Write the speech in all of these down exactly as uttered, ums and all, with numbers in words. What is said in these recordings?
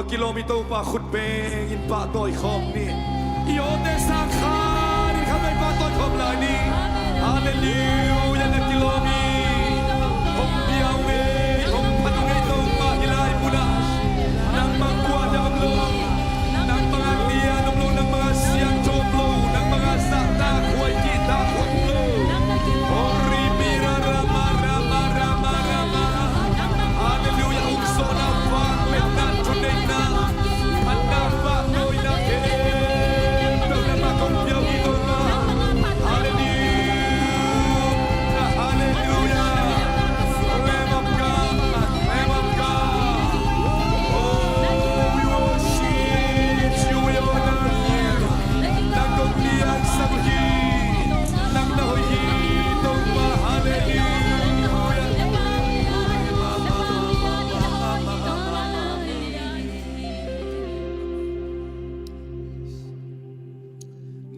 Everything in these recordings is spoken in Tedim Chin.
Kilawm i Topa khut bengin pahtawi khawm ni. I awte sang kha ding khat vei pahtawi khawm lai ni. Halleluia, na kilawm hi. Hong pia ung ei, hong phat ung ei Topa hih lai munah. Nangmah kua dah om lo. Nangmah a lian om lo, nangmah a siangtho om lo, nangmah a zahtak huai kihtak huai om lo. Hori mira rama rama rama rama. Halleluia, hong sawhna vangliatna thuneihna. Phatna pahtawina khempeuh nangmah kong pia uh hi Topa. Halleluia. Halleluia. Lamb of God, Lamb of God. Oh, we worship you, we honor you. Nang kong liansak uh hi. Nang na hoih hi Topa. Halleluia.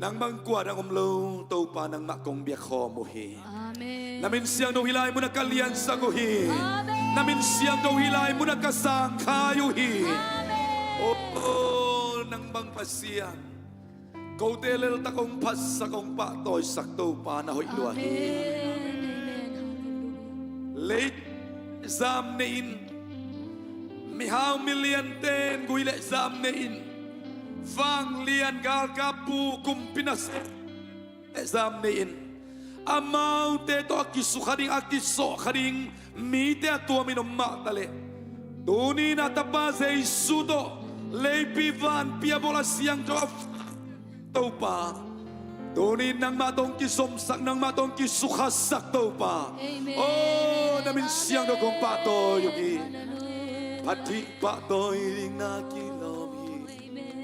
Nang bang kua dang om lo Topa, nangmah kong biak khawm uh hi. Amen. Na min siangtho hih lai munah ka liansak uh hi. Amen. Na min siangtho hih lai munah ka sangkhai uh hi. Amen. Oh, nang bang Pasian, kote leltak hong phatsak, hong pahtawisak Topa na hoih lua hi. Amen. Amen. Hallelujah. Lei zam nei in, mihau milianten gui le zam nei in, vanglian galkapbu kumpi nasem le zam nei in, amaute tawh a kisukha ding, a kisawhkha ding mite a tuamin om mah taleh, tuni-in a Tapa Jesu tawh leipi vanpi a bawl a siangtho a Topa, tuni-in nangmah tawh hong kizomsak, nangmah tawh hong kisukhasak Topa. Amen. Oh, na min siangtho kong pahtawi uh hi. Hallelujah. Phat ding pahtawi ding na kilawm hi. Amen.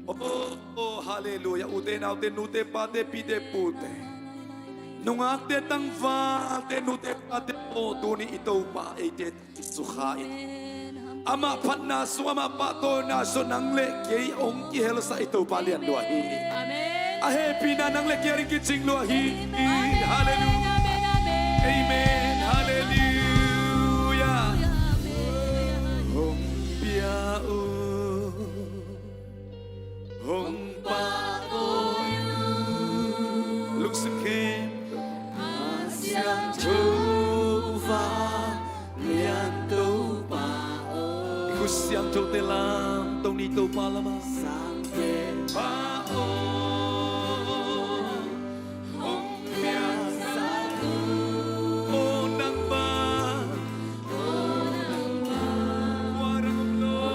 Oh, oh, halleluia. Ute naute, nute pate, pite pute, nungakte tangvalte, nute pate, oh, tuni i Topa eite sukha in, amah phatna sung, amah pahtawina sung nang le kei hong kihelsah i Topa lian lua hi. Amen. A hehpihna nang le kei ading kicing lua hi. Amen. Halleluia. Amen. Amen. Amen. Halleluia. Amen. Hong pia uh, hong pahtawi uh, lungsim khempeuh a siangtho vanglian Topa aw. I khut siangthote lamto ni Topa lamah. Sangte Pa aw, hong piangsak uh. Aw nang bang, aw nang bang, kua dang om lo.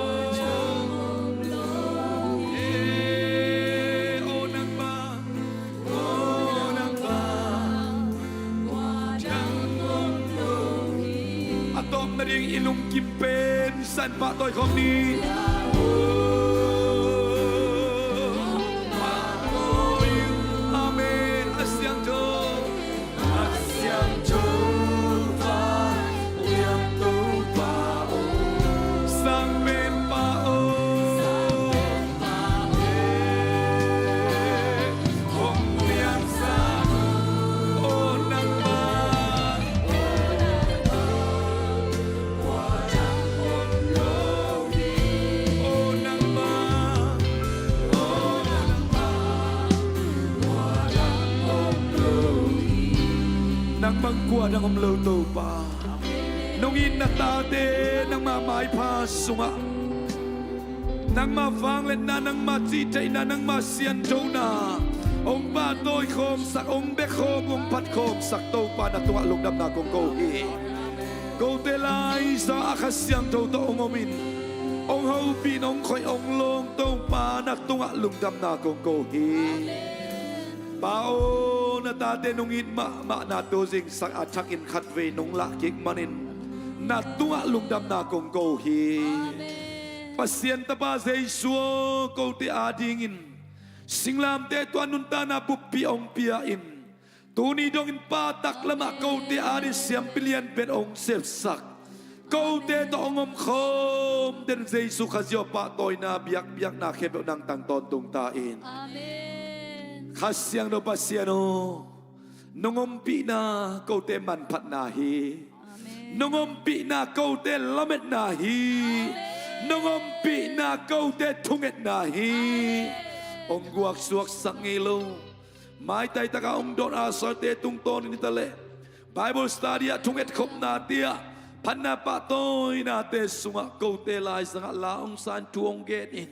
Eh, aw nang bang, aw nang bang, kua dang om lo hi. A tawpna ding i lungkim pen san pahtawi khawm ni. Amen. A siangtho, a siangtho vanglian Topa aw. Sangpen Pa aw. Hong liansak uh, aw nangmah. Aw nangmah, aw nangmah, kua dang om lo hi. Nang bang kua dang om lo Topa. Nong it na tate nangmah maipha sungah nangmah vangliatna, nangmah cihtheihna, nangmah sianthona hong pahtawi khawmsak, hong bia khawm, hong phat khawmsak Topa na tungah lungdamna kong ko hi. Kote laizang a Kha Siangtho tawh hong omin, hong hopih in, hong khoih, hong lawng Topa na tungah lungdamna kong ko hi. Pa aw, na tate nong it mahmahna tu zingsak a thakin khatvei nong lahkik manin na tungah lungdamna kong ko hi. Pasian Tapa Jesu aw, kote adingin singlamteh tua nuntakna buppi hong pia in, tuni dongin Pa taklamah kote ading siampi lianpen hong sepsak, kote tawh hong omkhawm den Jesu Khazih aw, pahtawina, biakpiakna khempeuh nang tang tawntung ta in. Amen. Kha Siangtho Pasian aw, nong ompihna kote manphatna hi. Amen. Nong ompihna kote lametna hi. Nong ompihna kote thungetna hi. Hong guaksuaksak ngei lo. Maitai taka hong dot a sawite tungtawn in hi ta leh Bible study ah, thunget khopnate ah, phatna pahtawinate sungah kote laizangah la hong san, thu hong gen in.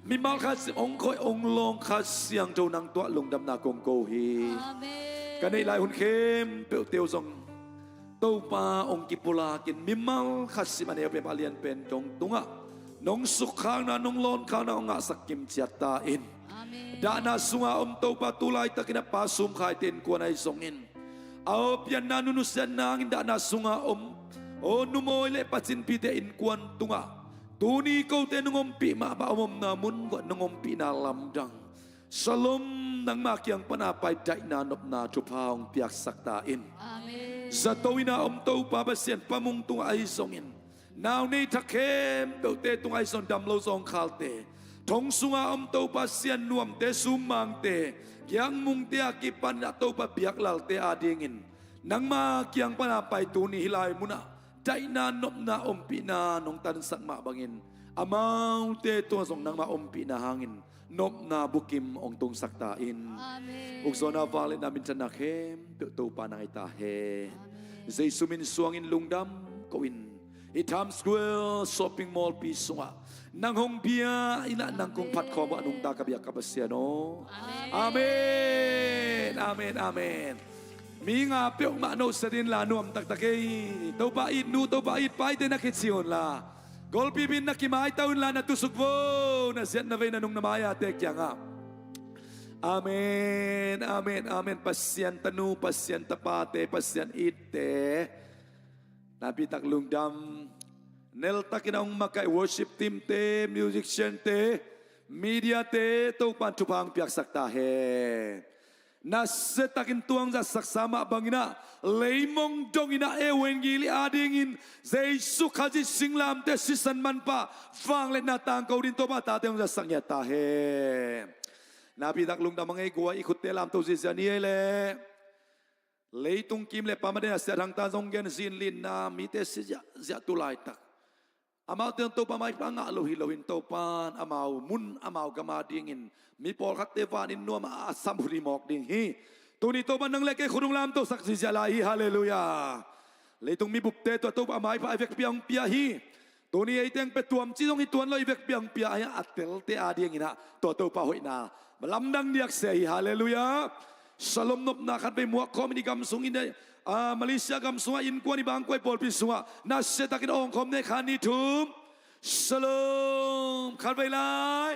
Mimal khat sim hong khoih hong lawng Kha Siangtho nang tuah lungdamna kong ko hi. Amen. Ka neih lai hun khempeuhte uh zong Topa hong kipulakin mimal khat sim a neu pen a lian pen dong tungah nong sukkhakna, nong lawnkhakna hong ngahsak kimciat ta in. Amen. Dahna sunga om Topa tu laitakin a Pa Sum Khai te innkuan ahi zongin, a aw pianna nu nusiatna hangin dahna sunga om aw nu Mawi le Pacin Pi te innkuan tungah tuni kote nong ompih mahmah a om omna mun guah nong ompihna lamdang Shalom, nangma kiang pana pai daihna nopna thupha hong piaksak ta in. Amen. Zato inn a om Topa Pasian Pa Mung tungah ahi zongin, nau nei thak khempeuhte tungah ahi zong dam lo zawngkhalte, thong sunga om Topa Sian Nuamte, Sum Mangte, Kiang Mungte a kipan a Topa biaklalte adingin nangma kiang pana pai tuni hih lai munah daihna nopna ompihna nong tansak mah bangin amaute tungah zong nangma ompihna hangin nopna bukim hong tungsak ta in. Amen. Ukzawhna vangliatna minthanna khempeuh Topa nang ahi ta hen. Amen. Jesu min suangin lungdam ko in, hih Times Square shopping mall pi sungah nang hong bia in ah nang kong phat khawm uh a nungta ka biak ka Pasian aw. Amen. Amen. Amen. Amen. Mi nga peuhmah nohset inla nuam taktak ei. Topa it nu, Topa it pa i te na kici unla, golpip in na kimaitau inla na tusuk vo, na ziat na vei na nung na mai-ate kiangah. Amen, amen, amen. Pasian tanu, Pasian tapate, Pasian itte, napitak lungdam. Neltakin a hong makaih worship team te, musician te, media te, Topan thupha hong piaksak ta hen. Nasiatakin tuang zatsaksa mah bangin ah, leimong dongin ah evangeli adingin Jesu Khazih singlamteh sisan manpha vangliatna tangko dingin Topa tate hong zatsak ngiat ta hen. Napitak lungdam a ngei guai, i khutte lamto zizia ni ei leh. Leitung kim le pam a den a siathangta zong gen zinlinna mite si ziahziah tu laitak. Amaute Topa maipha ngah lo hi loin Topan amau mun amau gam adingin mi pawlkhatte vanin nuam a sam hun hi mawk ding hi. Tuni Topa nang le kei khut hong lamtosak zizia lai hi. Halleluiah. Leitung mibupte tua Topa maipha a vekpi a hong pia hi. Tuni ei teng pia tuam ci zong hi tuan lo, i vekpi a hong pia a telte adingin ah tua Topa hoihna lamdang diakse hi. Halleluiah. Shalom nopna khatvei muak khawmin i gam sungin, ah, Malaysia gam sungah innkuan i bangkua i pawlpi sungah nasiatakin awngkhawm nei khat nih thum. Shalom. Khatvei lai.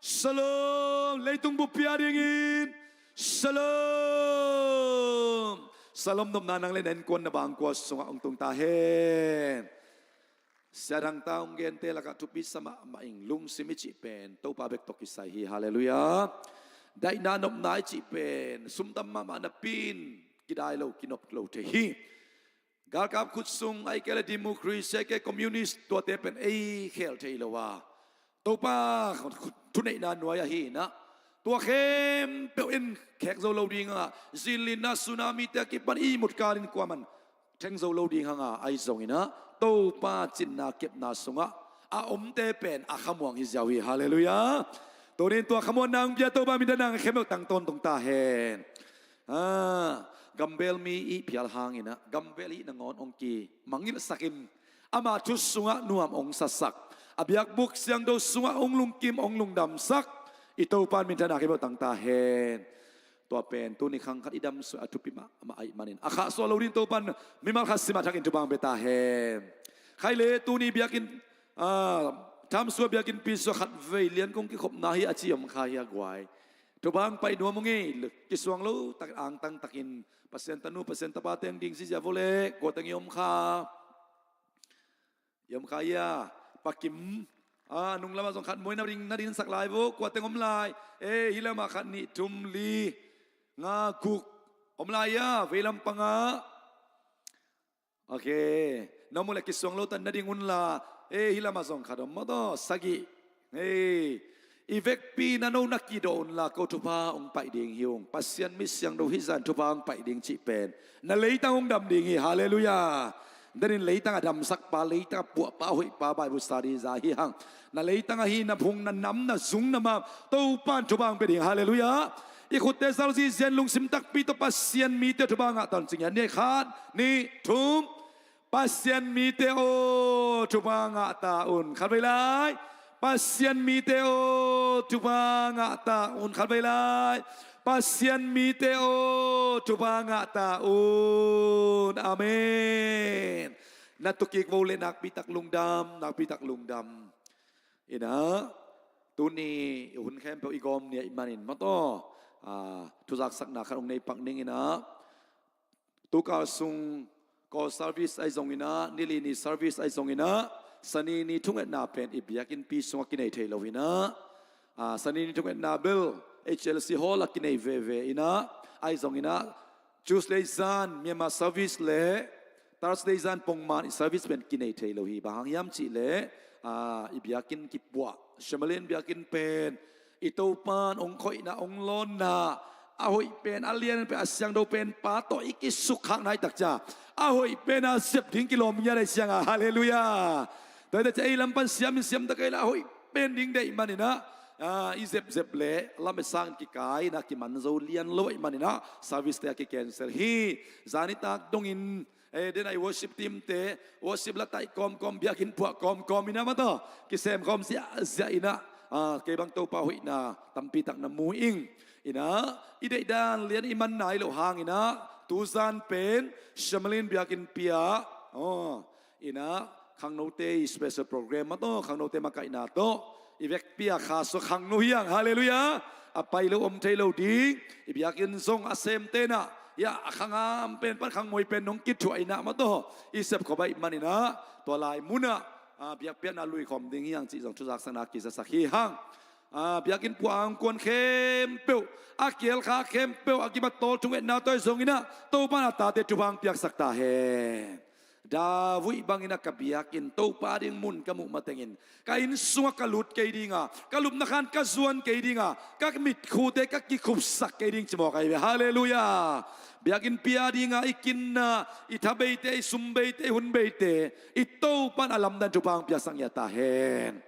Shalom. Leitung buppi adingin shalom. Shalom nopna nang le na innkuan na bangkua sungah hong tung ta hen. Siathangta hong gente lakah thupi sa mahmah ing, lungsim i cih pen Topa bek tawh kisai hi. Halleluiah. Daihna nopna i cih pen sumtam mahmah napi-in kidai lo, kinop lo thei hi. Galkap khut sung ahih kei leh democracy ahih kei, communist tuate pen ei khel thei lo a, Topa thuneihna nuai ahi inah, tua khempeuh in khek zo lo ding a, zinlinna tsunami te a kipan ihmut kalin kuaman theng zo lo ding hanga, ahi zonginah Topa cinna kepna sungah a omte pen a khamuang hi ziau hi. Halleluiah. Tunin tua khamuanna hong pia Topa min tawh nang khempeuh tang tawntung ta hen. Ah, gambel mi i phial hanginah gambel i nangawn hong kimangngilhsakin ama thu sungah nuam hong sasak, a biakbuk siangtho sungah hong lungkim hong lungdamsak i Topa min tawh nang khempeuh tang ta hen. Tua pen tuni khang khat i dam suah a thupi mahmah ahih manin a khahsuah lo ding Topan mimal khat sim a thakin thupha hong pia ta hen. Khai le tuni biakinn, ah, Times Square biakinnpi sua khatvei lian kong kikhopna hi a ci om kha hi a guai. Thupha hong pai nuam ung ei, kisuang lo takin angtang takin Pasian tanu Pasian tapa teng ding zizia vo le kua teng i om kha. I om kha ia, Pa Kim, a nung lamah zong khat mawi na ding, na dingsak lai vo, kua teng om lai. E, hih lamah khat nih thum li nga guk om lai ia, vei lampangah. Ok. Na om uh leh kisuang lo tan na ding unla. E, hih lamah zong khat om maw taw, sagih. Hei, i vekpi na no na kidawh unla ko thupha hong paih ding hi ung. Pasian mi siangtho hih zan thupha hong paih ding cih pen na leitang hong dam ding hi. Halleluiah. Denin leitang a damsakpa, leitang a puahpa, a hoihpa Bible study za hi hang. Na leitang ahi, na phung, na nam, na zung, na map, Topan thupha hong pia ding. Halleluiah. I khutte sal zizia in lungsim takpi tawh Pasian mite thupha ngah ta un ci ngiat ni. Khat, nih, thum. Pasian mite aw, thupha ngah ta un. Khatvei lai. Pasian mite aw, thupha ngah ta un. Khatvei lai. Pasian mite aw, thupha ngah ta un. Amen. Na tukik vo le, nakpi tak lungdam, nakpi tak lungdam. Inah, tuni hun khempeuh i gawm ni ahih manin, mataw, ah, thuzaksakna khat hong nei pak ning inah, tukal sung Kawl service ahi zong inah, nili ni service ahi zong inah, Sani ni thungetna pen i biakinnpi sungah kinei thei lo inah, ah, Sani ni thungetna bel H L C hall ah kinei veve inah, ahi zong inah, Tuesday zan Myanmar service le Thursday zan pongman i service pen kinei thei lo hi. Bang hang hiam cih leh, ah, i biakinn kipuah, Shamalian biakinn pen i Topan hong khoihna, hong lawnna, a hoih pen, a lian pen, a siangtho pen pa tawh i kisukkhakna hi tak ciang, a hoih pen a sep ding kilawm ngiat ahi ciangah. Halleluiah. Tua hi tak ciang ei lam pan siam in siam ta kei la, a hoih pen ding deih man inah, ah, i zepzep leh lam i sang kikai inah, kiman zo lian lo ahih man inah service te a ki-cancel hi. Zan nitak dongin, eh, den a i worship team te, worship la taih kawmkawm, biakinn puah kawmkawm inah, mataw, kisem khawm ziahziah inah, ah, kei bang Topa hoihna tampi tak na mu ing. Inah, i deihdan lian i man nai loh hang inah, tuzan pen Shamalian biakinnpi ah, aw, inah, khangnote i special program, mataw, khangnote makaihna tawh i vekpi a kha sua khangno hi hang. Halleluiah. A pai lo om thei lo ding. I biakinn zong a semte inah, ya, a khang a am pen pan khangmoi pen nong kithuah inah, mataw, i sep khop ahih man inah, tua lai munah, ah, biakpiakna lui khawm ding hi hang cih zong thuzaksakna kizasak hi hang. Ah, biakinn puah a hong kuan khempeuh, a kial kha khempeuh, a kimat tawl thungetna tawh ahi zong inah, Topan a tate thupha hong piaksak ta hen. David bangin ah, ka biakinn Topa ding mun ka muh matengin, ka inn sungah ka lut kei dinga, ka lupna khan ka zuan kei dinga, ka mitkhute ka kikhupsak kei ding ci mawk ahi ve. Halleluiah. Biakinnpi a dinga i kinna, i thabeite, i sumbeite, i hunbeite, i Topan a lamdang thupha hong piaksak ngiat ta hen.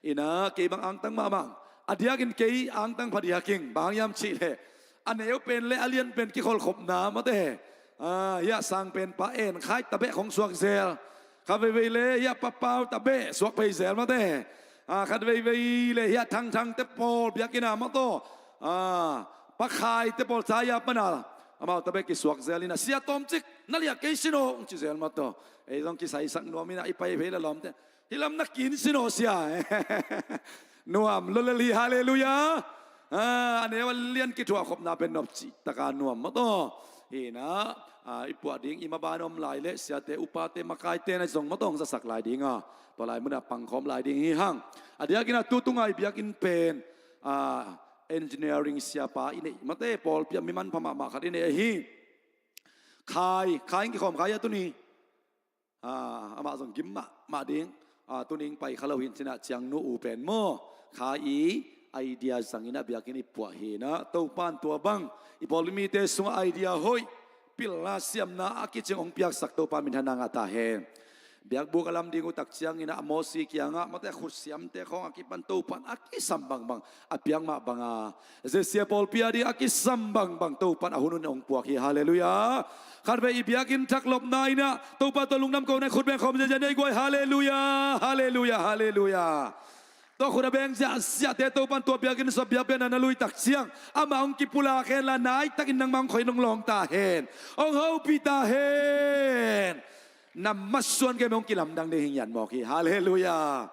Inah, kei bang angtang mahmah, a diakin kei angtang pha diaking, bang hang hiam cih leh, a neu pen le a lian pen kikholhkhopna, mate. Ah, hiah sang pen pa En Khai ta beh khong suak zel. Khat veivei le hiah Pa Pau ta beh suak phei zel, mate. Ah, khat veivei le hiah Thang Thang te pawl biakinn ah, mataw, ah, Pa Khai te pawl ca hiah pana amau ta beh kisuak zel inah, Sia Tawm Cik, na liah kei sin aw, hong ci zel, mataw. Ei zong kisaisak nuam inah, i pai phei le lawmte, hih lam na kin sin aw, Sia. Nuam lo lel hi. Halleluiah. Ah, a neu a lian kithuahkhopna pen nop cih taka nuam, mataw. Hi inah, ah, i puah ding i maban om lai leh siate, upate, makaite na zong, mataw, hong zasak lai dinga, tua lai munah pangkhawm lai ding hi hang. A diakin ah, tu tunga i biakinn pen, ah, engineering siapa i neih, mate, pawlpi ah mi manpha mahmah khat i neih ahi. Khai, Khai hong kikhawm kha hiah tuni. Ah, amah zong gim mahmah ding. Ah, tuni hong pai kha lo hi in, cinah ciangnu u pen maw, Khai i idea zangin ah biakinn i puah hi inah, Topan tua bang i pawlpi mite sungah idea hoih, pilna siamna a kicing hong piaksak Topan minthanna ngah ta hen. Biakbuk a lam ding uh tak ciangin ah, a mawsi kiangah, mate, a khutsiamte khawng a kipan Topan a kisam bangbang a piak mah banga, Zesia pawlpi a ding a kisam bangbang Topan a hun hun hong puak hi. Halleluiah. Khatvei i biakinn thak lopna inah Topa tawh lungdam kohna, khut beng khawm ziahziah ni ei guai. Halleluiah, halleluiah, halleluiah. Tua khut a beng ziahziahte Topan tua biakinn sung, biakpiakna na lui tak ciang amah hong kipulak hen la, nai takin nangmah hong khoih, hong lawng ta hen, hong hopih ta hen. Na masuan keimah hong kilamdang ding hi ngiat mawk hi. Halleluiah.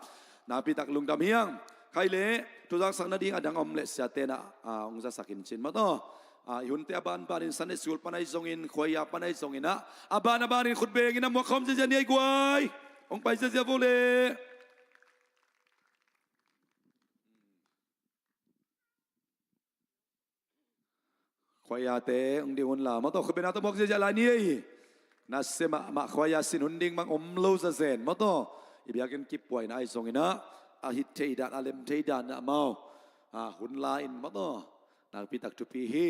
Nakpi tak lungdam hi hang. Khai le, thuzaksak nading a dang om leh siate nah, ah, hong zasak in cin, mataw. Ah, i hunte a banbanin Sunday school pan ahi zongin, khuaia pan ahi zongin ah, a ban a banin khut bengin a muak khawm ziahziah ni ei guai. Hong pai ziahziah vo le. Khuaia te hong ding hun la, mataw, khut bengna tawh muak ziahziah lai ni ei. Nasia mahmah, khuaia sin hun ding bang om lo zazen, mataw. I biakinn kipuahna ahi zongin ah, a hih thei dan, a lem thei dan ah amau, ah, hun la in, mataw. Nakpi tak thupi hi.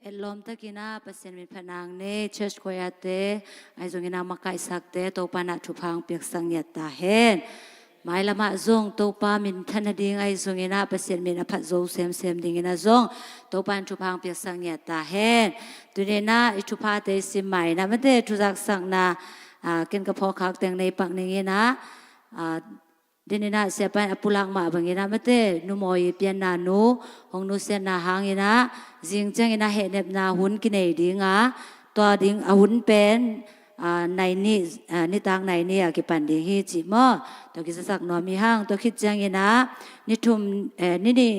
Etlawm takin ah Pasian min phat nang ni, church choir te, ahi zongin ah makaihsakte Topa in ah thupha hong piaksak ngiat ta hen. Mailam ah zong Topa minthan nading ahi zongin ah Pasian min a phat zo semsem dingin ah zong Topa in thupha hong piaksak ngiat ta hen. Tuni in ah i thuphate i sim ma-in ah mate thuzaksakna, ah, ken ka phawk khak teng nei pak ning in ah, ah, Tuni in ah siapa in a pulak mah bangin ah mate, Nu Mawi i pianna nu hong nusiatna hangin ah zing ciangin ah hehnepna hun kinei ding a, tua ding a hun pen, ah, nai nih, ah, nitak nai nih a kipan ding hi ci maw. Tua kizasak nuam hi hang. Tua khit ciangin ah ni thum, eh, ni nih,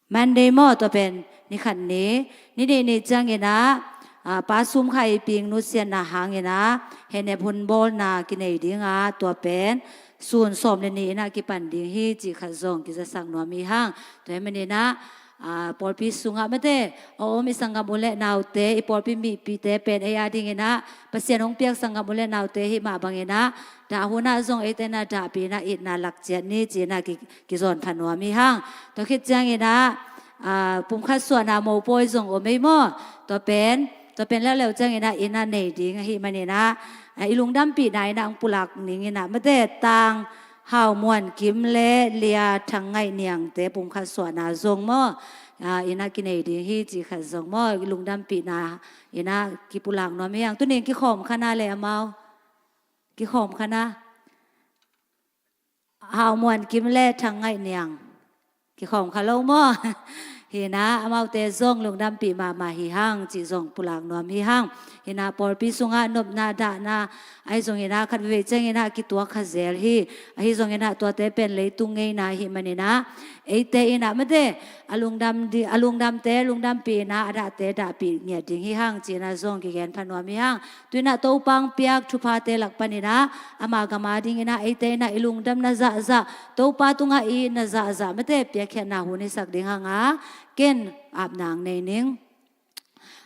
Monday maw, tua pen ni khat ni, ni nih ni ciangin ah, ah, Pa Sum Khai Ping nusiatna hangin ah hehnep hun bawlna kinei ding a, tua pen sun sawm le nih in ah kipan ding hi cih khat zong kizasak nuam hi hang. Tua hi manin ah, ah, pawlpi sungah mate a om i sanggam u le naute, i pawlpi mipite pen ei a dingin ah Pasian hong piak sanggam u le naute hi mah bangin ah, dah hun ah zong eite in ah dahpih in ah itna lak ciat ni ci in ah ki, kizawn pha nuam hi hang. Tua khit ciangin ah, ah, pumkhat suahna mopawi zong om ei maw. Tua pen, tua pen leuleu ciangin ah inn ah nei ding ahi manin ah, ah, i lungdampihna in ah hong pulak ning in ah mate, Tang Hau Muan Kim le Lia Thang Ngaih Niangte pumkhat suahna zong maw, ah, inn ah kinei ding hi cih khat zong maw, i lungdampihna in ah kipulak nuam hi hang. Tuni in kikhawm kha na le amau. Kikhawm kha na. Hau Muan Kim le Thang Ngaih Niang. Kikhawm kha lo maw. Hi in ah amaute zong lungdampih mahmah hi hang cih zong pulak nuam hi hang. Hi in ah pawlpi sungah nopna dahna ahi zongin ah khat veivei ciangin ah kituak kha zel hi. Ahi zongin ah tuate pen leitung ngeina hi manin ah eite in ah mate, a lungdam di, a lungdamte lungdampih in ah a dahte dahpih ngiat ding hi hang ci in ah zong kigen pha nuam hi hang. Tu in ah Topa hong piak thuphate lak panin ah ama gam a dingin ah eite in ah i lungdamna zahzah, Topa tungah i itna zahzah mate piakkhiatna hun i sak ding hang a, ken apna hong nei ning.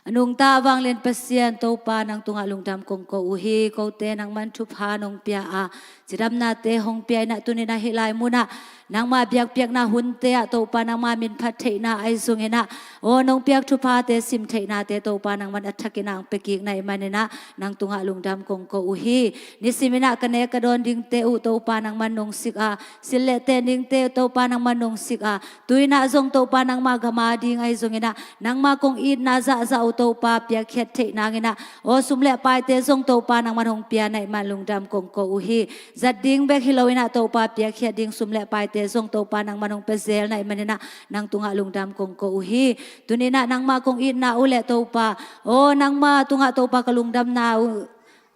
A nungta a vanglian Pasian Topa, nang tungah lungdam kong ko uh hi. Kote nangman thupha nong pia a, cidamnate hong pia in ah tuni in ah hih lai munah nangma biakpiakna hunte ah Topa nangma min phat theihna ahi zongin ah, aw nong piak thuphate sim theihnate Topa nangman a thakin ah hong pia kik na hih manin ah nang tungah lungdam kong ko uh hi. Nisim in ah ka nek ka dawn dingte uh Topa nangman nong sik a, silh le ten dingte uh Topa nangman nong sik a, tu in ah zong Topa nangma gam a ding ahi zongin ah nangma kong itna zahzah uh Topa piakkhiat theih nangin ah, aw sum le paite zong Topa nangman hong pia na hih man lungdam kong ko uh hi. Zat ding bek hi lo in ah Topa piakkhiat ding sum le paite zong Topa nangman hong pia zel na hih manin ah nang tungah lungdam kong ko uh hi. Tuni in ah nangma kong itna uh le Topa, aw nangma tungah Topa ka lungdamna uh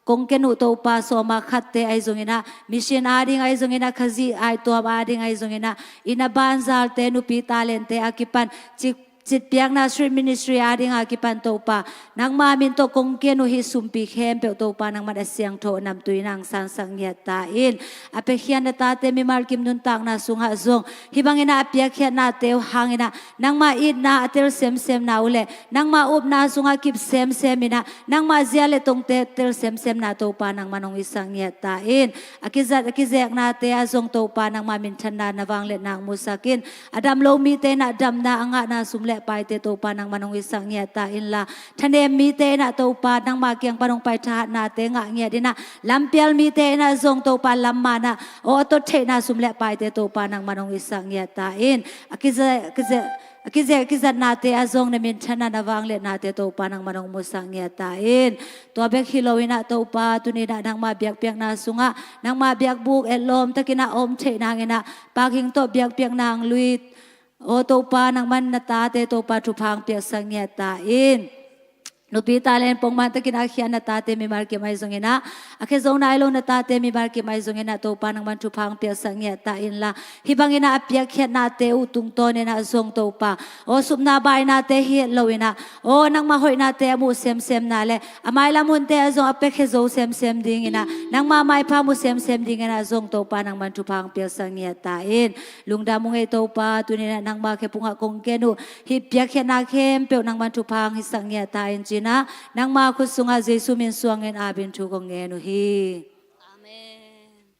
kong ken uh Topa sawma khatte ahi zongin ah, mission a ding ahi zongin ah, Khazih aituam a ding ahi zongin ah, inn a banzalte, nupi talente a kipan, cik, citpiakna street ministry a ding a kipan Topa nangma min tawh kong ken uh hih sumpi khempeuh Topa nangman a siangtho namtui in ah hong sansak ngiat ta in. A piakkhiat na tate mimal kim nuntakna sungah zong hih bangin ah a piakkhiatnate uh hangin ah nangma itna a tel semsemna uh le nangma upna sungah kip semsem in ah nangma zia le tongte tel semsemna Topa nangman hong hisak ngiat ta in. A kizat a kizeknate ah zong Topa nangma minthanna na vangliatna hong musak in. A dam lo mite in ah damna a ngahna sum le paite Topa nangman hong hisak ngiat ta inla, thanem mite in ah Topa nangma kiang pan hong pai thahatnate ngah ngiat in ah, lampial mite in ah zong Topa lamman ah aw a tot theihna sum le paite Topa nangman hong hisak ngiat ta in. A kize, kize, a kizek kizatnate ah zong na minthanna na vangliatnate Topa nangman hong musak ngiat ta in. Tua bek hi lo in ah Topa tuni in ah nangma biakpiakna sungah nangma biakbuk etlawm takin ah a om theih nangin ah Pak Hing tawh biakpiakna hong lui, aw Topa nangman na tate Topa thupha hong piaksak ngiat ta in. Nupi talent pongman takin a khiat na tate mimal kim ahi zongin ah, a khia zo nai lo na tate mimal kim ahi zongin ah Topa nangman thupha hong piaksak ngiat ta inla, hih bangin ah a piakkhiatnate uh tungtawn in ah zong Topa, aw supna bainate hi het lo in ah, aw nangma hoihnate a muh semsemna le a mailam hunte ah zong a piakhia zo semsem dingin ah, nangma maipha muh semsem dingin ah zong Topa nangman thupha hong piaksak ngiat ta in. Lungdam ung ei Topa, tuni in ah nangma khe pungah kong ken uh hih piakkhiatna khempeuh nangman thupha hong hisak ngiat ta in ci in ah, nangma khut sungah Jesu min suangin apin thu kong ngen uh hi. Amen.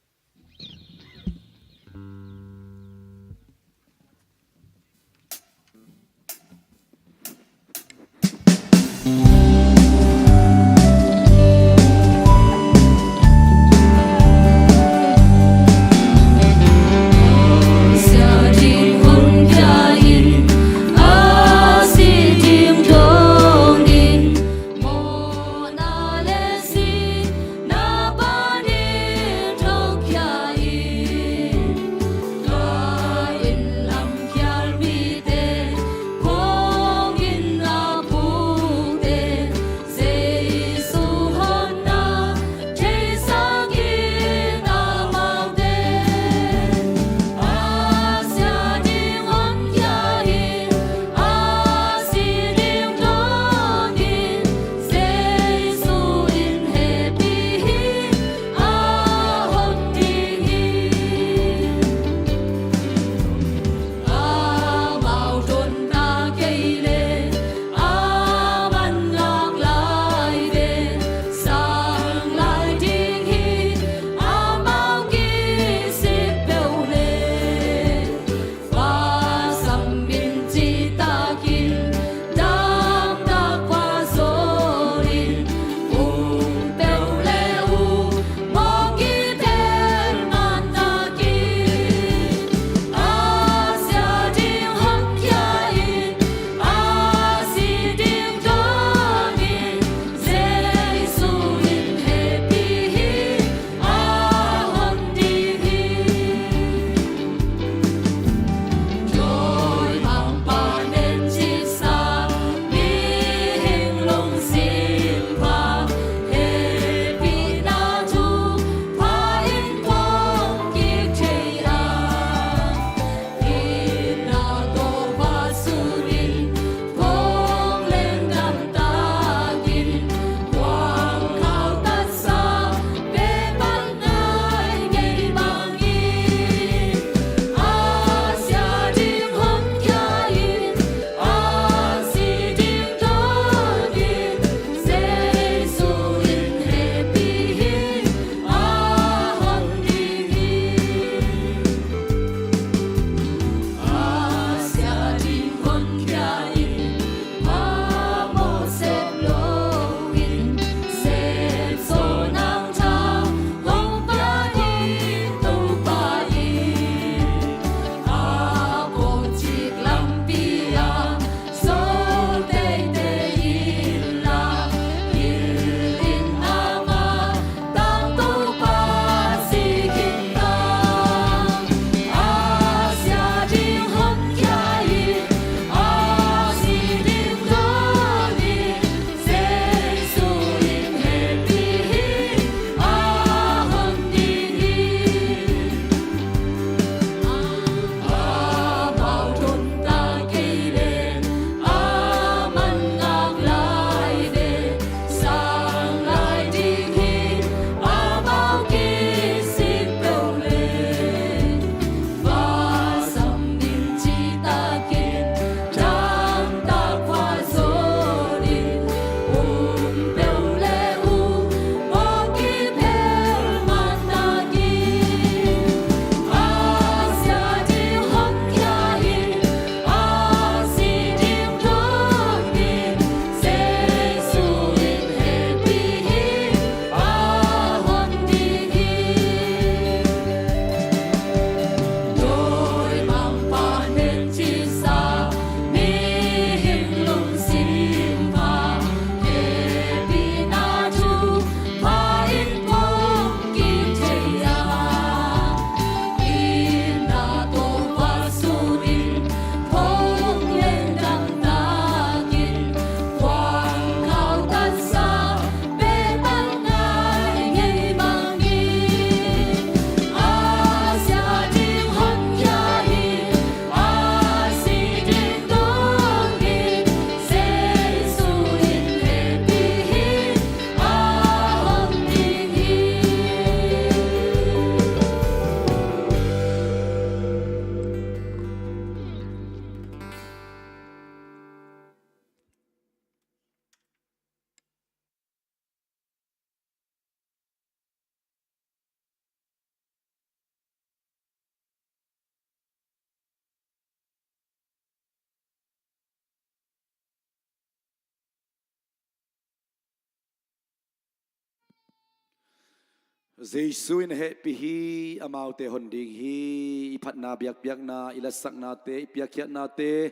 Jesu in a hehpih hi. Amaute hon ding hi. I phatna biakpiakna, i latsaknate, i piakkhiatnate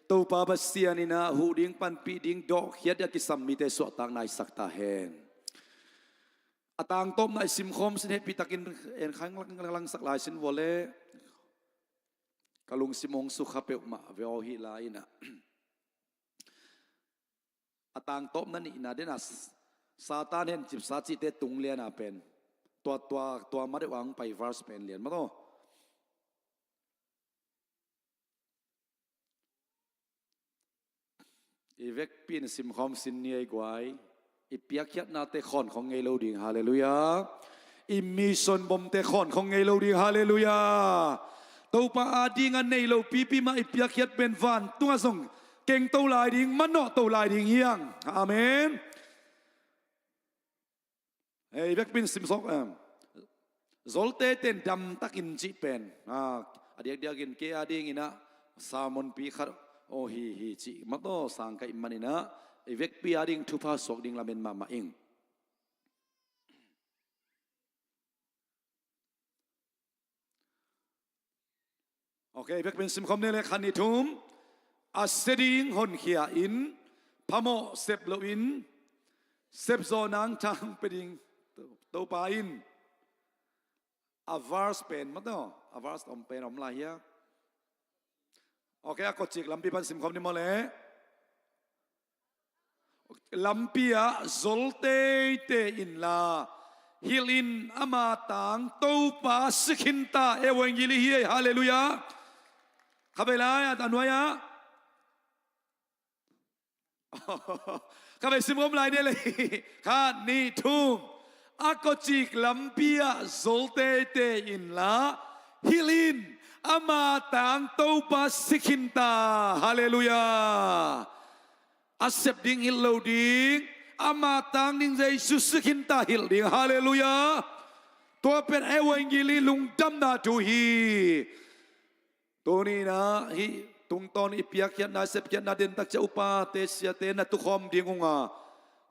Topa Pasian in ah huh ding, panpih ding, dawhkhiat ding a kisam mite suahtak naisak ta hen. A tangtawpna i simkhawm sin hehpihtakin en khang langsak lai sin vua leh, ka lungsim hong sukha peuhmah ve aw hi lai in ah. A tangtawpna nihna den a Satan hencipsa cihte tung lian a pen tua, tua, tua ma deuh a hong pai verse pen lian mah tawh. I vekpi in simkhawm sin ni ei guai. I piakkhiatnate khawn khong ngei lo ding, halleluiah. I mission bomte khawn khong ngei lo ding, halleluiah. Topa ading a nei lo pipi mah i piakkhiat pen vantungah zong kengto lai ding, manawhto lai ding hi hang. Amen. Hei, vekpi in simsawk em. Zolte ten damtakin cih pen a, a diakdiakin kei adingin ah sermon pi khat aw hi hi cih mah tawh sang ka hih manin ah, i vekpi ading thupha suak ding lamen mahmah ing. Ok, vekpi in simkhawm ni leh, khat, nih, thum. A sia ding honkhia in, phamawh sep loin, sepzawh nang thang pia ding Topa in. A verse pen mah tawh, a verse om pen om lai hia. Ok, a kawcik lampi pan simkhawm ni maw leh. Lampi ah zol teitei inla, hilh in, ama tang Topa si khin ta, evangeli hi ei, halleluiah. Kha vei lai a, a nuai ah. Kha vei simkhawm lai ni leh. Khat, nih, thum. A kawcik lampi ah zol teitei inla, hilh in, ama tang Topa si khin ta, halleluiah. A sep ding hilh lo ding, ama tang ding Jesu si khin ta hilh ding. Halleluiah. Tua pen evangeli lungdamna thu hi. Tuni in ah hih tungtawn i piakkhiatna, i sepkhiatna den takciang upate, siate na tukhawm ding ung a,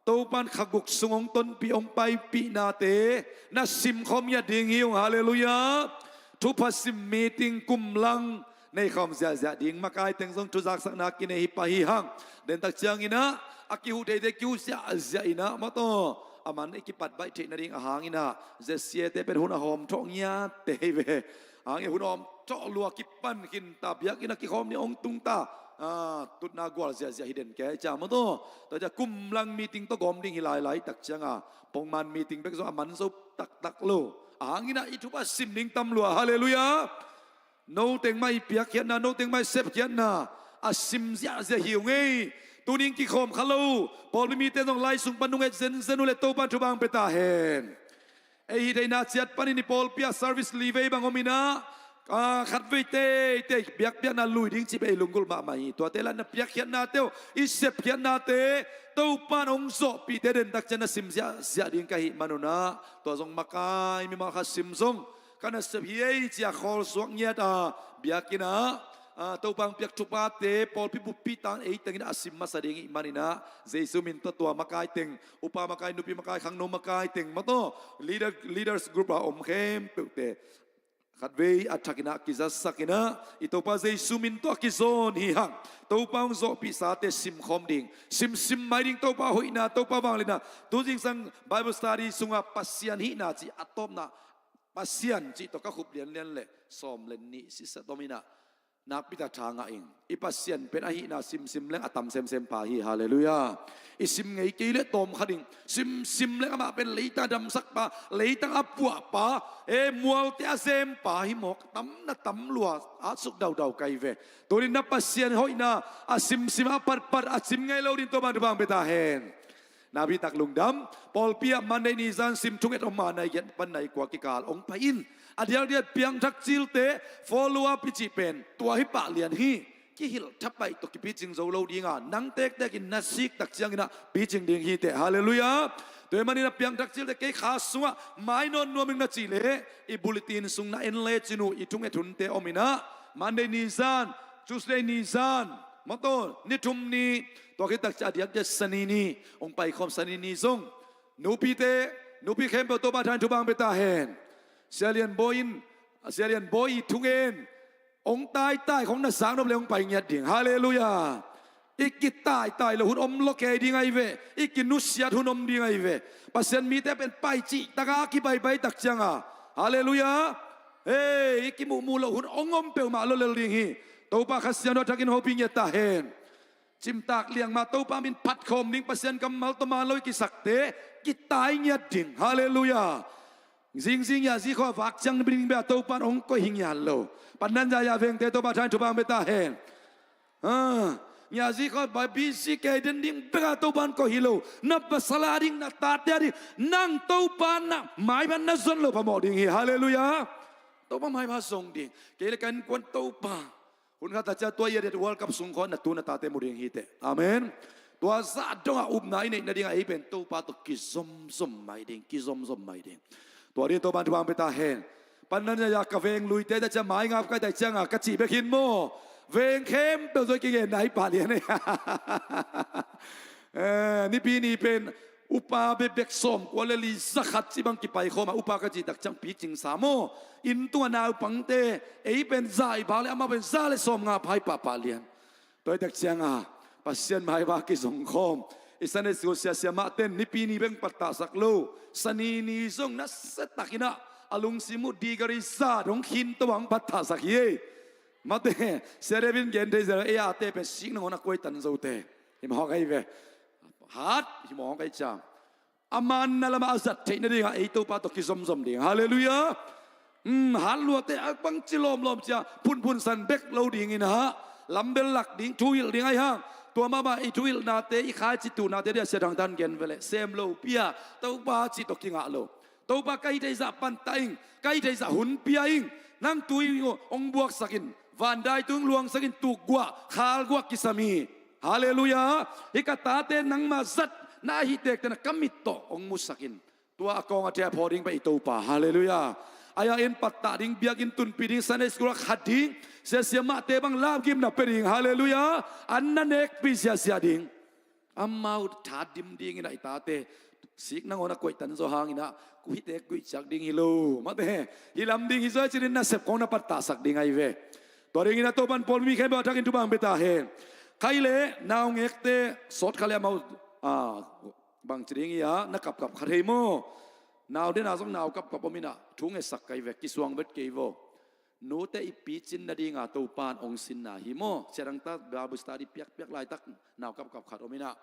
Topa in kha guk sung hong tonpih, hong paipihnate na simkhawm ngiat ding hi ung. Halleluiah. Thupha sim meeting kum lang nei khawm ziahziah ding, makai teng zong thuzaksakna kinei hi pah hi hang. Den takciangin ah a kihuh theite kihuh ziahziah in ah mah tawh, a man i kipat baih theih nading a hangin ah, zia siate pen hun a hawm thawh ngiatte hi ve. Hangin hun a hawm thawh lua kipan khin ta, biakinn ah kikhawm ni hong tung ta. Ah, tutna gual ziahziah hi den kei cia mah tawh. Tua cia kum lang meeting tawh gawm ding hi lailai takciang a, pongman meeting bek zong a man zo taktak lo. A hangin ah i thupha sim ding tam lua. Halleluiah. Noteng mah i piakkhiatna, noteng mah i sepkhiatna a sim ziahziah hi ung ei. Tuning kikhawm kha lo pawlpi mite zong lai sung pan nung et zenzen uh leh Topa in thupha hong pia ta hen. Ei hih theihna ciat panin i pawlpi ah service li vei bang om in ah, ah, khatvei teitei biakpiakna lui ding cih pen ei lunggulh mahmah hi. Tuate lah na piakkhiatnate uh, i sepkhiatnate Topa in hong zawhpihte den takciang na sim ziahziah ding ka hih man un ah, tua zong makai mimal khat sim zong ka nasep hi ei ci-a khawl suak ngiat a, biakinn ah, ah, Topa hong piak thuphate pawlpi buppi tang ei tengin a sim masa ding i hih manin ah, Jesu min tawh tua makai teng, upa makai, nupi makai, khangno makai teng mah tawh, leader, leaders group a om khempeuhte khatvei a thakin ah kizatsakin ah, i Topa Jesu min tawh a kizawn hi hang. Topa hong zawhpihsate simkhawm ding, simsim mai ding, Topa hoihna, Topa vangliatna. Tu zingsang Bible study sungah Pasian hihna cih a tawpna, Pasian cih tawh ka khup lianlian leh sawm le nih sisa tom in ah, nakpi tak tha ngah ing. I Pasian pen a hihna simsim leng a tam semsem pah hi. Halleluiah. I sim ngei kei leh tawm kha ding. Simsim leng amah pen leitang a damsakpa, leitang a puahpa, e, mualte a zempa hi mawk, tam na tam lua, a suk daudau kai ve. Tunin na Pasian hoihna a simsim a patpat a sim ngei lo ding Topa in thupha hong pia ta hen. Nakpi tak lungdam. Pawlpi ah Monday ni zan sim thunget om a, nai giat pan nai kua kikal hong pai in. A diakdiak piangthak cilte follow up i cih pen tua hi pah lian hi. Kihilh thapai tawh kipicing zo lo ding a, nang tektekin na sik takciangin ah picing ding hi teh. Halleluiah. Tua ahih manin a piangthak cilte kei kha sungah mai nawn nuam ing na cih leh, i bulletin sung na en lecin uh, i thunget hunte om in ah, Monday ni zan, Tuesday ni zan, mawtaw ni thum ni, tua khit takciang a diakdiak Sani ni hong paikhawm, Sani ni zong nupite Nupi khempeuh Topa thain thupha hong pia ta hen. Sia Lian Bawi in, Sia Lian Bawi i thungen hong taitai khong na zaknop le hong pai ngiat ding. Halleluiah. I kitaitai lo hun om lo kei ding ahi ve. I kinusiat hun om ding ahi ve. Pasian mite pen pai cih taka kibaibai tak cianga, halleluiah, hei, i kimuhmuh lo hun hong om peuhmah lo lel ding hi. Topa Kha Siangtho thakin hopih ngiat ta hen. Cimtak liangma Topa min phatkhawm ding, Pasian kammal tawh man lo i kisakte kitai ngiat ding. Halleluiah. Zingzing ya zikhua vak ciang na bining bia Topa in hong koih hi ngiat lo. Pandan ya ya vengte Topa thain thupha hong pia ta hen. Ngiazi khawng bai busy kei den ding bek a Topa in koih hi lo. Na pasal a ding, na tate a ding, nang Topa na maipha na zon lo phamawh ding hi. Halleluiah. Topa maipha zong ding. Kei le ka innkuan Topa, hun khat a cia tua i a det World Cup sung khawng na tu na tate mu ding hi teh. Amen. Tua zah dongah upna i neih nadingah ei pen Topa tawh kizomzom mai ding, kizomzom mai ding. Tua ding Topa in thupha hong pia ta hen. Pandan ya ya ka veng luite ta cia mai ngap kai ta cianga ka cih bek hin maw, veng khempeuh zoi kigen nai pah lian ei. Eh, Nipi ni pen upa bebek sawmkua le li zakhat cih bang kipaikhawm a, upa ka cih tak ciang picing sa maw, inn tunga naupangte, ei pen za i bak le amau pen za le sawmnga phai pahpah lian. Tua i tak cianga Pasian maipha kizongkhawm. I Sunday school siasia mahten Nipi ni bek pattahsak lo, Sani ni zong nasia takinah a lungsim uh degree za dong khin to ang pattahsak hi ei. Mate, Sia David in gen thei zel, ei ate pen sik nangawn a kuai tan zote. Hi mawk ahi ve. Hat hi mawk ahi ciang a manna lamah a zat theih nadingah ei Topa tawh kizomzom ding. Halleluiah. Hmm, hat luate a bangci lawmlawm cia phunphun san bek lo dingin ah, lambel lak ding, thuhilh ding ahi hang. Tua mahmah i thuhilhnate, i khaici tuhnate dia sia thangtan gen veleh sem lo pia, Topa cih tawh kingah lo. Topa ka hih theihzah pantah ing, ka hih theihzah hun pia ing. Nang tui hong buaksakin, vandai tung luangsakin, tukguah khalguah kisam hi. Halleluiah. Hih ka tate nangmah zat na ahih tekte na ka mit tawh hong musakin. Tua a kawng a thei a phaw ding pen i Topa. Halleluiah. Ahi hangin pattah ding, biakinn tunpih ding, Sunday school a khat ding, siasia mahte bang lamkimna pia ding. Halleluiah. An na nekpih siasia ding. Amau tha dim dingin ah i tate sik nangawn a kuai tan zaw hanginah kuhite kuihciak ding hi lo. Mate, hi lam ding hi zaw cinin nasep kong na pattahsak ding ahi ve. Tua dingin a Topan pawlpi khempeuh a thakin thupha hong pia ta hen. Khai le naungekte sawt kha le amau, ah, bangci ding hi a, na kapkap kha thei maw? Nau dena zong nau kapkap om inah thu ngetsak kai ve, kisuang vet kei vaw. Nute i picin nadinga Topan hong sinna hi maw? Sia dangta Bible study piakpiak laitak nau kapkap khat om inah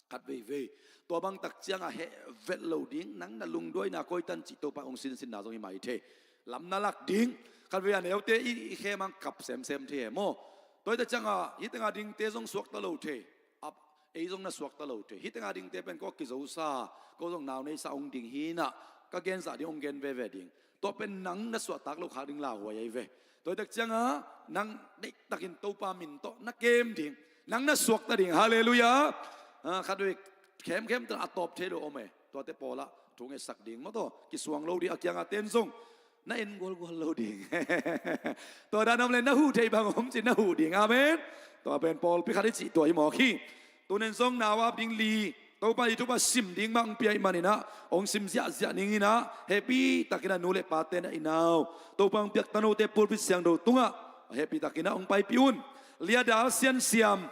khat veivei. Tua bangtak ciangah heh vet lo ding, nang na lungduaina koitan cih Topa hong sinsinna zong hi mai thei. Lam na lak ding. Khat vei a neute i, i khem ang kap semsem thei he maw? Tua hita ciangah hih tengah dingte zong suakta lo thei. Ap, ei zong na suakta lo thei. Hih tengah dingte pen ko kizosa, ko zong nau neisa hong ding hinah ka genzah ding hong gen veve ding. Tua pen nang na suahtak lo khak ding lauhuai ahi ve. Tua hitak ciangah nang deihtakin Topa min tawh na kem ding, nang na suakta ding. Halleluiah. Ah, khat vei khemkhem tawh a tawp thei lo om e. Tuate pawlah thu ngetsak ding maw, tua kisuang lo ding, a kiangah ten zong na en gualgual lo ding. Tua dan om le na huh thei bang om ci na huh ding. Amen. Tua pen pawlpi khat i cih tua hi mawk hi. Tunen zong nau ap ding li, Topa i thupha sim ding mah hong pia ih maninah hong sim ziahziah ninginah hehpih takinah nu le pate na i nau Topa hong piak tanote pulpit siangtho tungah hehpih takinah hong paipih un. Lia Dal Sian Siam,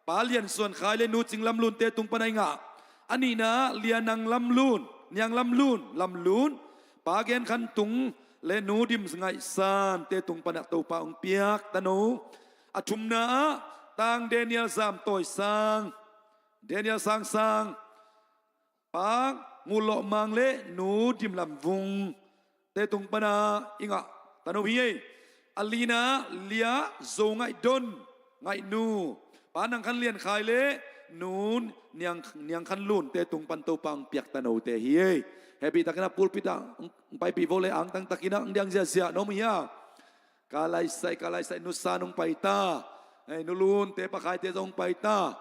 Pa Lian Suan Khai le Nu Cing Lam Lunte tung pana i ngah. A nihna Lia Nang Lam Lun, Niang Lam Lun, Lam Lun, Pa Gen Khan Tung le Nu Dim Ngaih Sante tung panah Topa hong piak tano. A thumna ah Tang Daniel Zam Tawi Sang, Daniel Sang Sang, Pa Ngu Lawh Mang le Nu Dim Lam Vung te tung pana i ngah tano hi ei. A lina Lia Zo Ngaih Don, Ngaih Nu, Pa Nang Khan Lian Khai le Nu Niang, Niang Khan Lun te tung pan Topa hong piak tanote hi ei. Hehpih takinah pulpit ah hong paipih vo le angtang takinah hong diang ziahziah na om hi a. Ka laisai, ka laisai, Nu San hong pai ta. Ei, Nu Lun te Pa Khai te zong hong pai ta.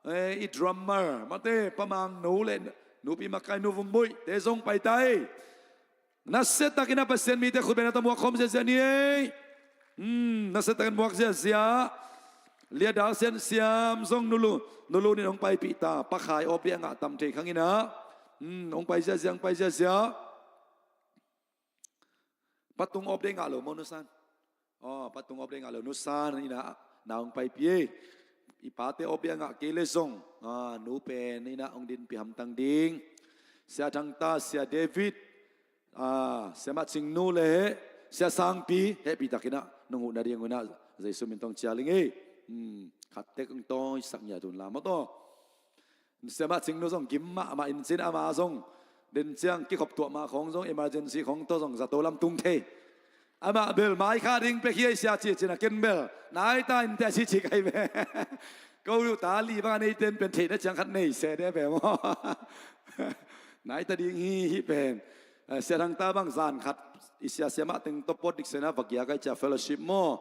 Ei, i drummer mate, Pa Mang No le Nu Pi Makai, Nu Vung Buih te zong hong pai ta ei. Nasia takinah Pasian mite khutbetna tawh muak khawm ziahziah ni ei. Hmm, nasia takin muak ziahziah. Lia Dal Sian Siam zong Nu Lun, Nu Lun in hong paipih ta. Pa Khai awpih a ngah tam thei khanginah Hmm, hong pai ziazia, hong pai ziazia. Patung awp dei ngah lo maw, Nu San? Aw, patung awp dei ngah lo, Nu San ina na hong paipi ei. I pate awp dei a ngah kei le zong, ah, nu pen ina hong dinpi hamtang ding. Sia Thangta, Sia David, ah, Sia Mah Cing Nu le Sia Sangpi hehpihtak ina nong huh nading uh ina Jesu min tawh hong cial ing ei. Hmm, khat tek hong tawisak ngiat un la maw taw. Sia Mah Cing Nu zong gim mahmah in cin, ama zong den ciang kikhop tuah mah khong zong emergency khong tawh zong zato lam tung thei. Amah bel mai kha ding pek hi ei sia ci cin a, ken bel nai ta in teh ci ci kai ve. Ko lu ta li bang a nei ten pen theihna ciang khat nei se de ve maw. Nai ta ding hi hi pen. Eh, Sia Thangta bang zan khat i sia Sia Mah Cing tawh pawt dik sena va gia kai cia fellowship maw.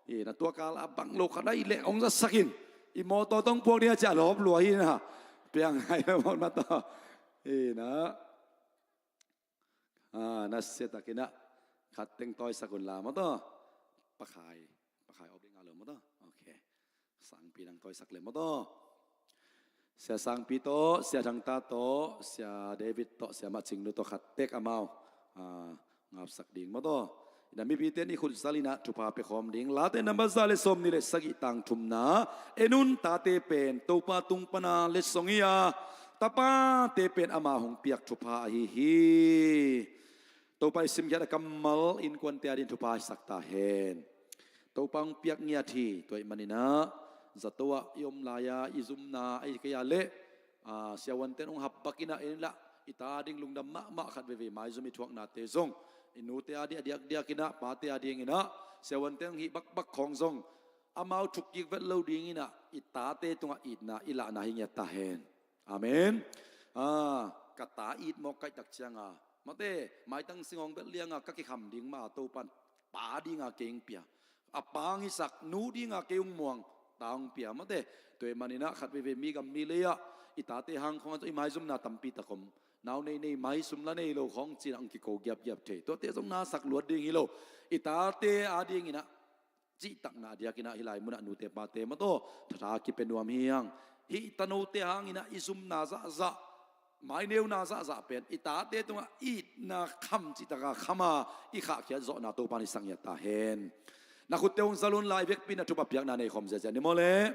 Ina tua kal a bang lo khat a i leh hong zasak in. I mawtaw tawh hong puak ding a cia lawp lua hi na. Piang hai lo mawt ma taw. Ina. Ah, na sia takin ah. Khat teng tawisak un la maw taw. Pakhai. Pakhai awp ding a lo maw taw. Okay. Sangpi nang tawisak le maw taw. Sia Sangpi tawh, Sia Thangta tawh, Sia David tawh, Sia Mah Cing Nu tawh khat tek amau, ah, ngapsak ding maw taw. Ina mipite nih khut zal ina thupha pia khawm ding. Late number za le sawm nih le sagih tang thumna. En un, tate pen Topa tung pana letsong hi a, tapate pen ama hong piak thupha ahi hi. Topa i simkhiat a kammal innkuante a ding thupha hisak ta hen. Topa hong piak ngiat hi, tua ahih manin ah zato ah i om lai-a i zumna ahi kei a leh, ah, siavuanten hong hap bak in ah en lah i ta ding lungdam mahmah khat veivei maizum i thuaknate zong i nute a ding a diakdiak in ah pate a ding in ah siavuanten hong hih bakbak khawng zong amau thuk kik vet lo ding in ah i tate tungah itna i lahna hi ngiat ta hen. Amen. Ah, ka ta it mawk kaihtak cianga mate maitang singawng belh lianga ka kikham ding ma Topan pa dinga kei hong pia. A pa hong hisak, nu dinga kei hong muang, ta hong pia mate. Tua ahih manin ah khat veivei mi gam mi lei ah i tate hang khawng ah i maizumna tampi tak om. Nau nei nei mai, sum la nei lo khawng cin ah hong kiko giapgiap thei. Tuate zong na sak luat ding hi lo. I tate a ding in ah cihtakna diakin ah hih lai munah nute pate maw taw thatha kipia nuam hi hang. Hih tanote hangin ah i zumna zahzah, maineuna zahzah pen i tate tungah itna kham cihtaka khama i khahkhiat zawhna Topan i sang ngiat ta hen. Na khutte hong zal un, lai vekpi in ah thupha piakna nei khawm ziazia ni maw le.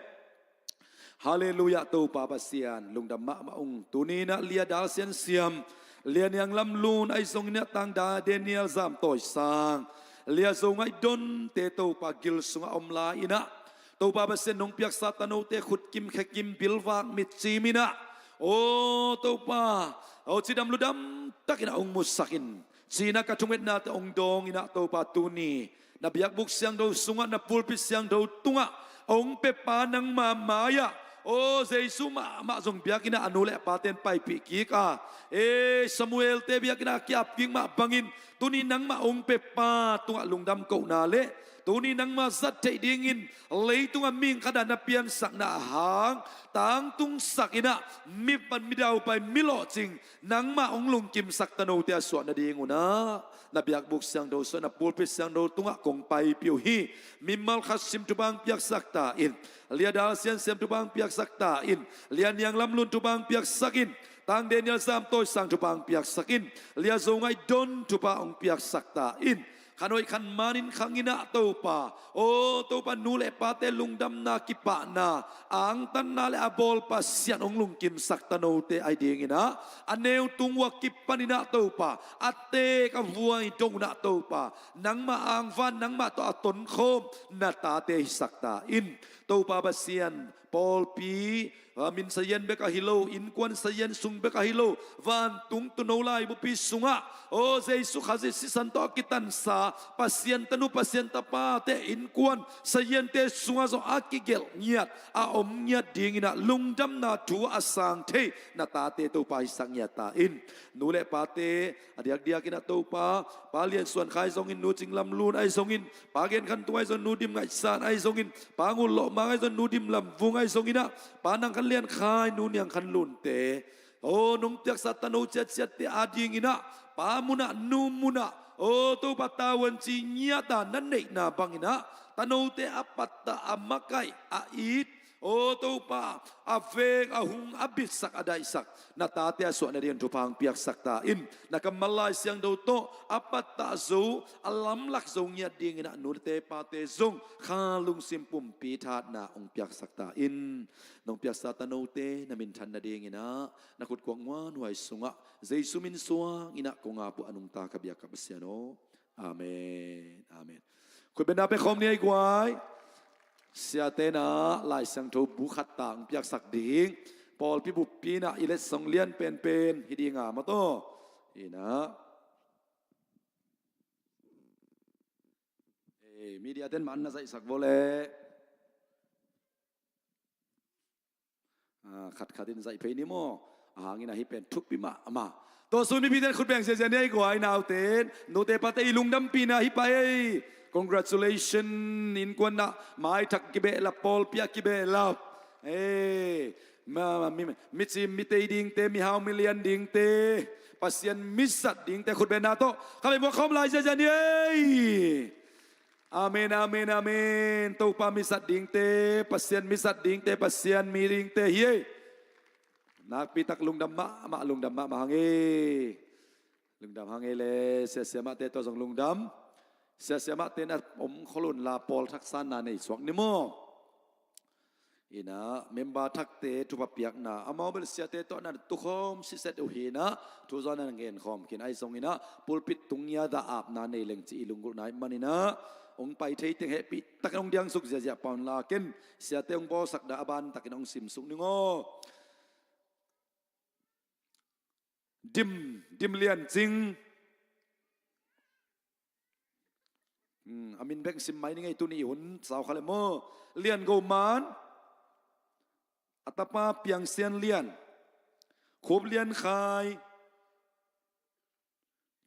Halleluiah, Topa Pasian lungdam mahmah ung. Tuni in ah Lia Dal Sian Siam, Lia Niang Lam Lun ahi zongin ah Tang Da Daniel Zam Tawi Sang, Lia Zo Ngaih Donte Topa gil sungah om lai in ah Topa Pasian nong piaksa tanote khut kim khe kim bilvak mit cim in ah, aw Topa, aw cidam ludam takin ah hong musak in. Ci-in ah ka thungetnate hong dawng in ah Topa tuni na biakbuk siangtho sungah, na pulpit siangtho tungah hong pepa nangma mai-ah, aw Jesu mahmah zong biakinn ah a nu le a paten paipih kik a, e Samuelte biakinn ah a kiap kik mah bangin tuni nangmah hong pepa tungah lungdam kohna le tuni nangma zat theih dingin leitungah mihing khat ah na piansakna a hang tangtungsak in ah mipan midaupai milawhcing nangmah hong lungkimsak tanote a suah nadingun ah na biakbuk siangtho sungah, na pulpit siangtho tungah kong paipih uh hi. Mimal khat sim thupha hong piaksak ta in. Lia Dal Sian Siam thupha hong piaksak ta in. Lia Niang Lam Lun thupha hong piaksak in. Tang Daniel Zam Tawi Sang thupha hong piaksak in. Lia Zo Ngaih Don thupha hong piaksak ta in. Khan hoih khan manin khang in ah Topa, aw Topa, nu le pate lungdamna, kipahna, angtanna le a bawl Pasian hong lungkimsak tanote ahi dingin ah a neu tung uh a kipanin ah Topa, a teek a vuai dong un ah Topa, nangmah angvan, nangmah tawh a tonkhawm na tate hisak ta in. Topa Pasian, pawlpi, a, min sazian bek ahi lo, innkuan sazian sung bek ahi lo, vantung tuuno laibupi sungah, aw Jesu Khazih sisan tawh a kitansa Pasian tanu, Pasian tapate innkuan saziante sungah zong a kigelh ngiat, a om ngiat dingin ah lungdamna thu a sang thei na tate Topa hisak ngiat ta in. Nu le pate a diakdiakin ah Topa, Pa Lian Suan Khai zongin, Nu Cing Lam Lun ahi zongin, Pa Gen Khan Tung ahi zongin, Nu Dim Ngaih San ahi zongin, Pa Ngul Lawh Mang ahi zongin, Nu Dim Lam Vung ahi zongin ah, Pa Nang Khan Lian Khai, Nu Niang Khan Lunte, aw nong piaksa tano ciatciatte a dingin ah pa munah, nu munah, aw Topa, tavuanci ngiat a na neihna bangin ah tanote a pattah, a makaih, a it, Aw Topa, a veng a hung a bitsak a daihsak na tate a suah nading thupha hong piaksak ta in. Na kammal Lai Siangtho tawh a pattah zo, a lamlak zo ngiat dingin ah nute pate zong kha lungsim pumpi thahatna hong piaksak ta in. Nong piaksa tanote na minthan nadingin ah na khutkuak muanhuai sungah Jesu min suangin ah kong ap uh a nungta ka biak ka Pasian aw. Amen. Amen. Khutbetna pia khawm ni ei guai. Siate na Lai Siangtho bu khat tang piaksak ding. Pawlpi buppi na i letsong lian penpen hi dinga maw taw. Ina. Eh, media ten man na zaihsak vawleh. Ah, khatkhat in zaih phei ni maw. A hangin ahi pen thupi mahmah. Tua sun mipite khut beng ziazia ni ei guai naute. Nute pate i lungdampihna hi pah ei. Congratulation. Innkuan ah maithak kibehlap, pawlpi ah kibehlap. Eh, ma, ma, mi, mi cim mi tei dingte, mi hau mi lian dingte, Pasian mi sat dingte khut bengna tawh kha vei muak khawm lai ziazia ni ei. Amen, amen, amen. Topa mi sat dingte, Pasian mi sat dingte, Pasian mi dingte hi ei. Nakpitak lungdam mahmah, lungdam mahmah hang ei. Lungdam hang ei le, siasia mahte tawh zong lungdam. Siasia mahte na om khol un la, pawl thaksanna nei suak ni maw. Ina, member thakte thupha piakna amau bel siate tawh na tukhawm siset uh hi ina, thu zaw na ngen khawm khin ahi zong ina, pulpit tung ngia dah apna nei leng ci i lunggulhna ahih man ina, hong pai thei teng hehpih takin hong diangsuk ziazia paun la ken, siate hong bawlsak dah a ban takin hong simsuk ning aw. Dim, Dim Lian Cing. Hmm, a min bek sim mai ni ngei tuni hun sau kha le maw. Lian Go Man. A tapa Piang Sian Lian. Khup Lian Khai.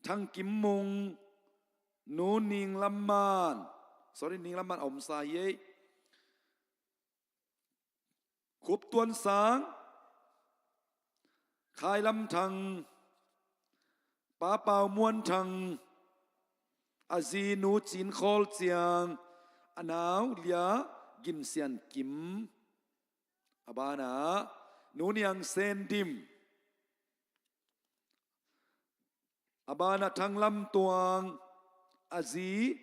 Thang Kim Mung. Nu Ning Lam Man. Sorry, Ning Lam Man a omsa hi ei. Khup Tuan Sang, Khai Lam Thang, Pa Pau Muan Thang, a zi Nu Cin Khawl Ciang, a nau Lia Gin Sian Kim, a banah Nu Niang Sen Dim. A banah Thang Lam Tuang, a zi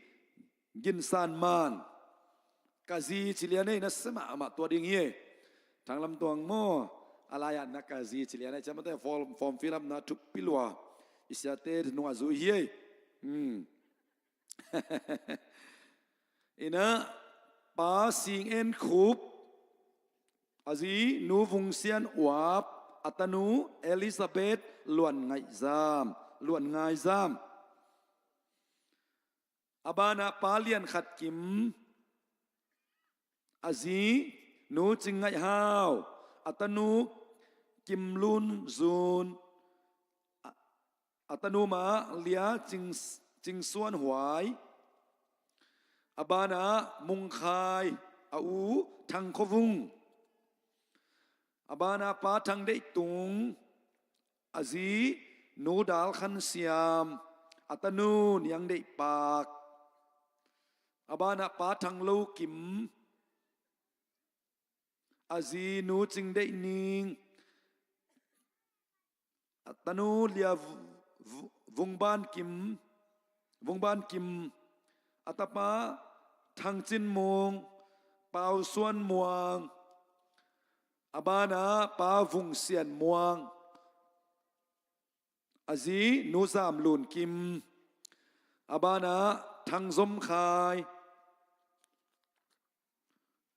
Gin San Man. Ka zi ci lian ei, na sia mahmah tua ding hi ei. Thang Lam Tuang maw, a lai-ah na ka zi ci lian ei. Ciamate form, form fill up na thupi lua. I siate nung a zui hi ei. Hmm. Ina, Pa Sing En Khup, a zi Nu Vung Sian Uap, a tanu Elizabeth Luan Ngaih Zam, Luan Ngai Zam. A banah Pa Lian Khat Kim, a zi Nu Cing Ngaih Hau, a tanu Kim Lun Zun, a, a tanu mah Lia Cing, Cing Suan Huai, a banah Mung Khai, a u Thang Khaw Vung, a banah Pa Thang Deih Tung, a zi Nu Dal Khan Siam, a tanu Niang Deih Pak, a banah Pa Thang Lo Kim, a zi Nu Cing Deih Ning, a tanu Lia V-, V-, Vung Ban Kim, Vung Ban Kim, a tapa Thang Cin Mung, Pau Suan Muang, a banah Pa Vung Sian Muang, a zi Nu Zam Lun Kim, a banah Thang Zom Khai.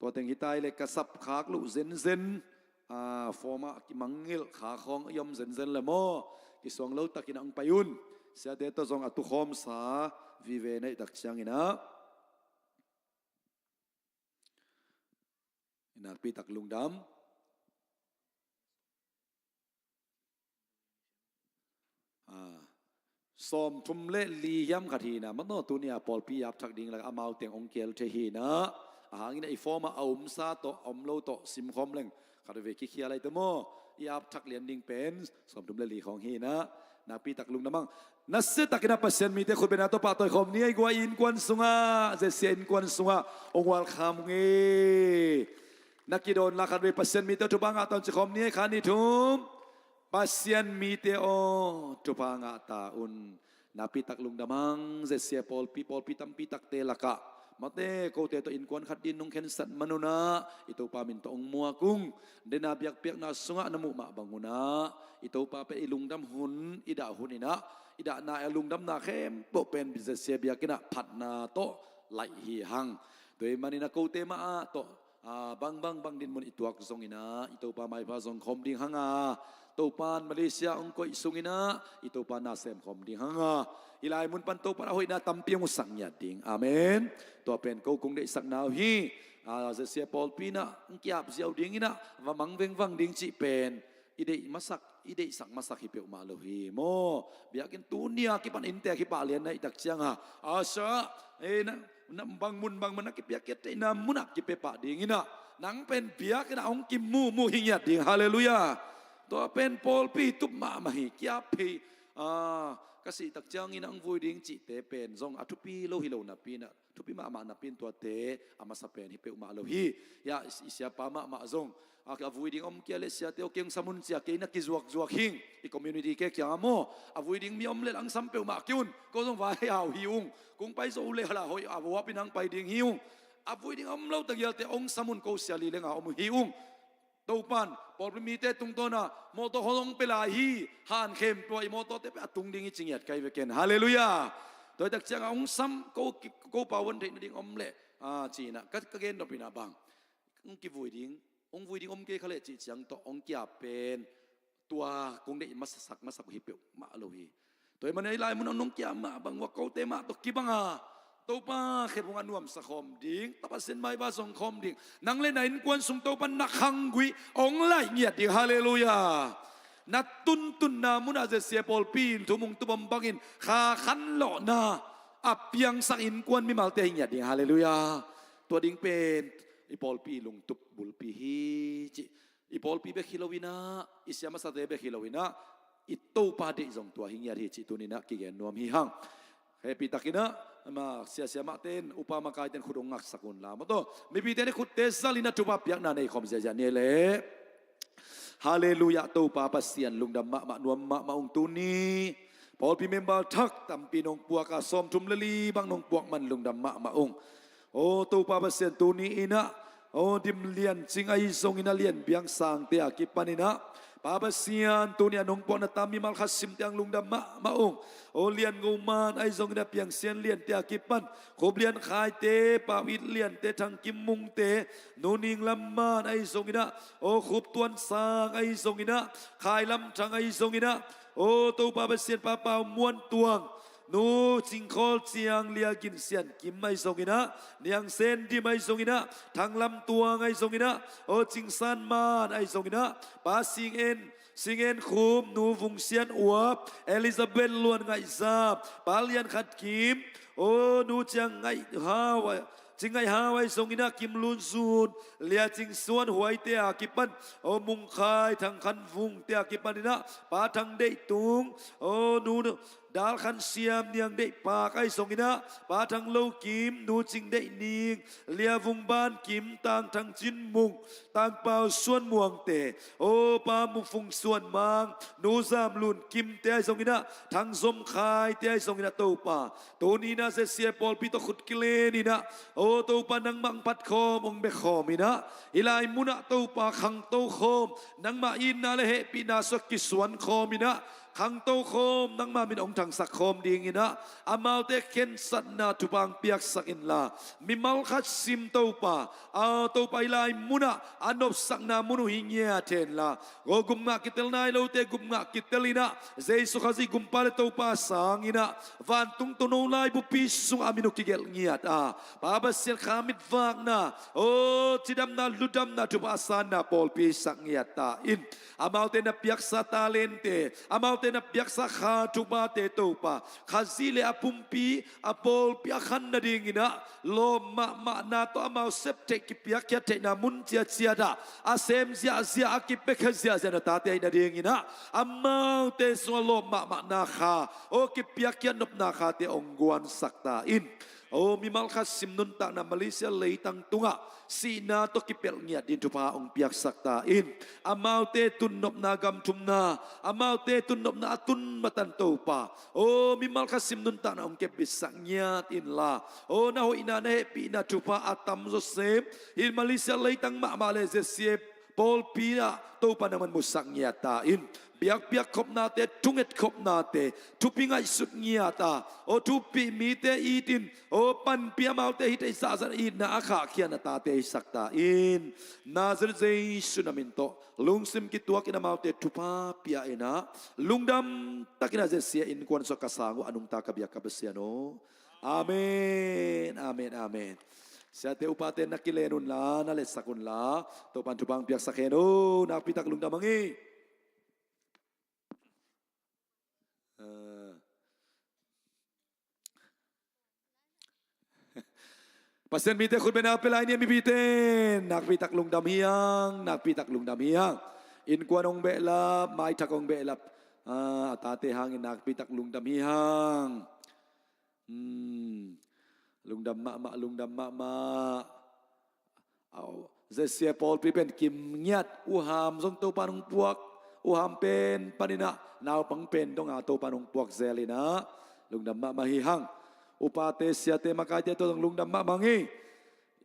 Tua teng hi tai le ka sap khak luh zenzen, a, form ah kimangngilh kha khawng i om zenzen le maw, kisuang lo takin a hong pai un. Siate tawh zong a tukhawmsa vive na hih tak ciangin ah. I nakpi tak lungdam. Ah, sawmthum le li hiam khat hi na, mataw tuni a pawlpi i ap thak ding lak amau teng hong kial thei hi na. A hangin a i form ah a omsa tawh, a om lo tawh, simkhawm leng khat veve kikhial ai te maw. I ap thak lian ding pen sawmthum le li khawng hi na. Nakpi tak lungdam hang. Nasia takin a Pasian mite khutbetna tawh pahtawi khawm ni ei guai, innkuan sungah, zesia innkuan sungah hong welcome ung ei. Na kidawnna khatvei Pasian mite aw, thupha ngah ta un ci khawm ni ei. Khat, nih, thum. Pasian mite aw, thupha ngah ta un. Nakpi tak lungdam hang, Z C A pawlpi, pawlpi tampi takte lakah, amaute kote tawh innkuan khat dingin nong khensat man un ah, i Topa min tawh hong muak ung. Dena biakpiakna sungah na muh mah bang un ah, i Topa pen i lungdam hun, i dah hun in ah, i dahna, i lungdamna khempeuh pen Z C A biakinn ah phatna tawh laih hi hang. Tua ahih manin ah kote mah ah tawh, a, bang, bang, bang dinmun i tuak zongin ah, i Topa maipha zong khawm ding hang a, Topa'n Malaysia hong koih sungin ah, i Topa na sem khawm ding hang a, hih lai mun pan Topa a hoihna tampi hong sak ngiat ding. Amen. Tua pen ko kong deihsakna uh hi. A, Z C A pawlpi in ah hong ki-ap ziau dingin ah, va mang vengvang ding cih pen i deih masak, i deihsak masak hi peuhmah lo hi maw. Biakinn tuni a kipan innte a kipah lian na hih tak ciang a, a sa, eh, na, na bang mun bang mun a kipiakkhiat theihna mun ah kipia pah dingin ah, nang pen biakinn ah hong kimumu hi ngiat ding. Halleluiah. Tua pen pawlpi tup mahmah hi, ki-ap hi. A, ka sih tak ciangin ah hong vui ding cihte pen zong a thupi lo hi lo napi in ah, thupi mahmah napi in tuate a masa pen hi peuhmah lo hi. Hiah i, i siapa mahmah zong, a, a vui ding om kei leh, siate aw, kei hong sam un ci a, kei na kizuakzuak hing, i community ke kiang ah maw. A vui ding mi om leh hong sam peuhmah kei un, ko zong vai hau hi ung. Kong pai zo uh leh hala hoih a, a vuapin hong pai ding hi ung. A vui ding om lo ta gialte hong sam un, ko sia li leng a om hi ung. Topa'n pawlpi mite tungtawn a mawtaw hong pia lai hi. Han khempeuh ah i mawtawte pen a tung ding hi ci ngiat ka hi ve ken. Halleluiah. Tua hih tak ciang a hong sam, ko, ko pau hong theih nading om leh, a, ci-in ah ka, ka gen nop in ah bang, hong kivui ding, hong vui ding om kei kha leh cih ciang tawh hong ki-ap pen tua kong deih masak masak uh hi peuhmah lo hi. Tua ahih manin ah hih lai mun ah nong ki-ap mah bang uh ah, kote mah tawh kibang a, Topa khe bung a nuamsa khawm ding, Topa Pasian maipha zong khawm ding. Nang le na innkuan sung Topa'n na khanggui hong laih ngiat ding. Halleluiah. Na tuntunna mun ah Z C A pawlpi in thu mung tupom bangin kha khanlawhna a piangsak innkuan mimalte hi ngiat ding. Halleluiah. Tua ding pen i pawlpi lungtup bulpi hi cih. I pawlpi bek hi lo in ah, i sia masate bek hi lo in ah, i Topa deih zong tua hi ngiat hi cih tuni in ah kigen nuam hi hang. Hehpih takin ah, ama, sia, siamahte in, upa makaite in khut hong ngaksak un la maw. Tua mipite in khutte zal in ah thupha piakna nei khawm ziahziah ni ei leh. Halleluiah, Topa Pasian lungdam mahmah, nuam mahmah ung. Tuni pawlpi member thak tampi nong puak a, sawmthum le li bang nong puak man lungdam mahmah ung. Aw Topa Pasian, tuni in ah, aw Dim Lian Cing ahi zongin ah, Lian Biang Sangte a kipan in ah, Pa Pasian, tuni a nong puakna tam mimal khat simte hang lungdam mahmah ung. Aw Lian Ngo Man ahi zongin ah, Piang Sian Liante a kipan, Khup Lian Khaite, Pau It Liante, Thang Kim Mungte, Nu Ning Lam Man ahi zongin ah, aw Khup Tuan Sang ahi zongin ah, Khai Lam Thang ahi zongin ah, aw Topa Pasian, Pa Pau Muan Tuang, Nu Cing Khawl Ciang, Lia Gin Sian Kim ahi zongin ah, Niang Sen Dim ahi zongin ah, Thang Lam Tuang ahi zongin ah, aw Cing San Man ahi zongin ah, Pa Sing En, Sing En Khum, Nu Vung Sian Uap, Elizabeth Luan Ngaih Zap, Pa Lian Khat Kim, aw Nu Ciang Ngaih Hau, Cing Ngaih Hau ahi zongin ah, Kim Lun Zun, Lia Cing Suan Huaite a kipan, aw Mung Khai, Thang Khan Vungte a kipan in ah, Pa Thang Deih Tung, aw Nu Dal Khan Siam, Niang Deih Pak ahi zongin ah, Pa Thang Lo Kim, Nu Cing Deih Ning, Lia Vung Ban Kim, Tang Thang Cin Mung, Tang Pau Suan Muangte, aw Pa Mu Fung Suan Mang, Nu Zam Lun Kimte ahi zongin ah, Thang Zom Khaite ahi zongin ah, Topa, tuni in ah Z C A pawlpi tawh khut kilen in ah, aw Topa, nangmah hong phat khawm, hong bia khawm in ah, hih lai mun ah Topa, khangto khawm, nangmah itna le hehpihna sungah kisuan khawm in ah, khangto khawm, nangmah min hong thangsak khawm dingin ah, amaute khensatna thupha hong piaksak inla, mimal khat sim Topa, aw Topa, hih lai mun ah a nopsakna mun uh hi ngiat hen la, aw gupngah kitel nai lote gupngah kitel in ah, Jesu Khazih Gumpa le Topa sangin ah, vantung tawh no laibupi sungah a min uh kigelh ngiat a, Pa Pasian, kha mitvakna, aw cidamna, ludamna thupha a sanna pawlpi sak ngiat ta in. Amaute na piaksa talente, amaute na piaksa kha thuphate Topa, Khazih le a pumpi, a pawlpi a khan nadingin ah, lawp mahmahna tawh amau sep theih, kipiakkhiat theihna mun ciatciat ah a sem ziahziah, a kipiakkhiat ziahziah na tate ahih nadingin ah, amaute sungah lawp mahmahna kha, aw kipiakkhiat nopna khate hong guansak ta in. O mimal khat sim nuntakna Malaysia leitang tungah sihna tawh kipelh ngiat ding thupha hong piaksak ta in. Amaute tunnopna gamthumna, amaute tunnopna a tun matan Topa, o mimal khat sim nuntakna hong kepbitsak ngiat inla, o na hoihna na hehpihna thupha a tam zawsem hih Malaysia leitang mahmah le Z C A pawlpi ah Topa nangman musak ngiat ta in. Biakpiak khopnate, thunget khopnate, thupi ngaihsut ngiat a, o thupih mite itin, o panpih amaute hih theih zahzah itna a khahkhia na tate hisak ta in. Nazareth Jesu na min tawh lungsim kituakin amaute thupha pia in ah, lungdam takin a Z C A innkuan sua ka sang uh a nungta ka biak ka Pasian aw. Amen, amen, amen. Siate upate na kilen unla, na letsak unla, Topan thupha hong piaksak hen aw. Nakpitak lungdam hang hi. Ah. Pasian mite khut beng na pia lai ni, mipite. Nakpitak lungdam hi hang, nakpitak lungdam hi hang. Innkuan hong behlap, maithak hong behlap, ah, a tate hangin nakpitak lungdam hi hang. Hmm. Lungdam mahmah, lungdam mahmah. Au, Z C A pawlpi pen kim ngiat, U Ham zong Topan hong puak, U Ham pen panin ah naupang pen dong a Topan hong puak zel in ah, lungdam mahmah hi hang. Upate siate makaite tawh zong lungdam mahmah hi.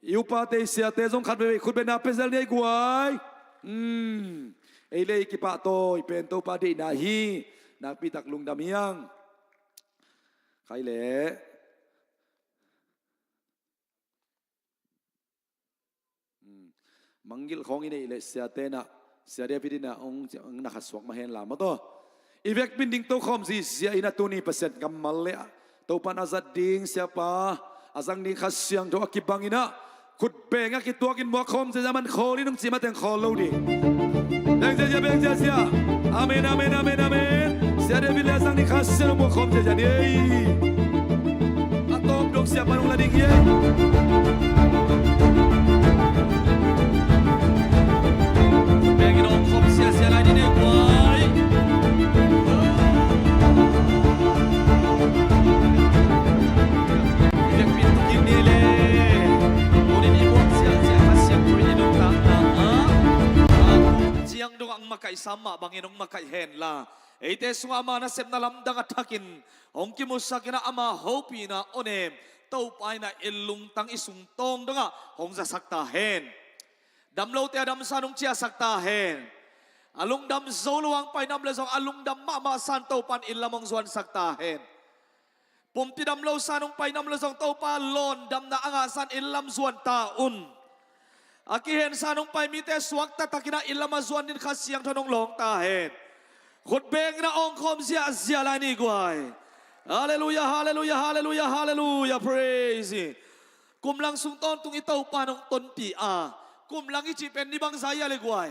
I upate i siate zong khat veivei khut beng na pia zel ni ei guai. Hmm. Ei le i kipahtawi pen Topa deihna hi. Nakpitak lungdam hi hang. Khai leh. Hmm. Manggilh khawng i neih leh siate in ah, Sia David in ah hong, hong na khat suak mah hen la maw taw. I vekpi in ding tokhawm zihziah in ah tuni Pasian kammal le ah Topan a zat ding siapa, a zang ding Kha Siangtho a kibang in ah, khut beng a kituakin muak khawm ziahziah, man khawl in hong cih mateng khawl lo ding. Beng ziahziah, beng ziahziah. Amen, amen, amen, amen. Sia David le a zang ding Kha Siangtho muak khawm ziahziah ni ei. A tawp dong siapa nong la ding hi ei. Beng in hong khawm ziahziah lai ni ei guai. Ciang dongah hong makaih sam mah bangin hong makaih hen la, eite sungah ama nasepna lamdang a thakin hong kimusak in ah, ama hopihna awnem Topa in ah i lungtang i sungtawng dongah hong zasak ta hen. Damlote a damsan hong ciahsak ta hen. A lungdam zo lo hong pai nam le zong a lungdam mahmah san Topan i lam hong zuansak ta hen. Pumpi damlo san hong pai nam le zong Topa lawndamna a ngah san i lam zuan ta un. A kihen san hong pai mite suakta takin ah i lam a zuan ding Kha Siangtho in hong lawng ta hen. Khut beng in ah awng khawm ziahziah lai ni guai. Halleluiah, halleluiah, halleluiah, halleluiah, praise. Kum lang sung tawntung i Topa in hong tonpih a, kum lang i cih pen ni bangzah hi a le guai.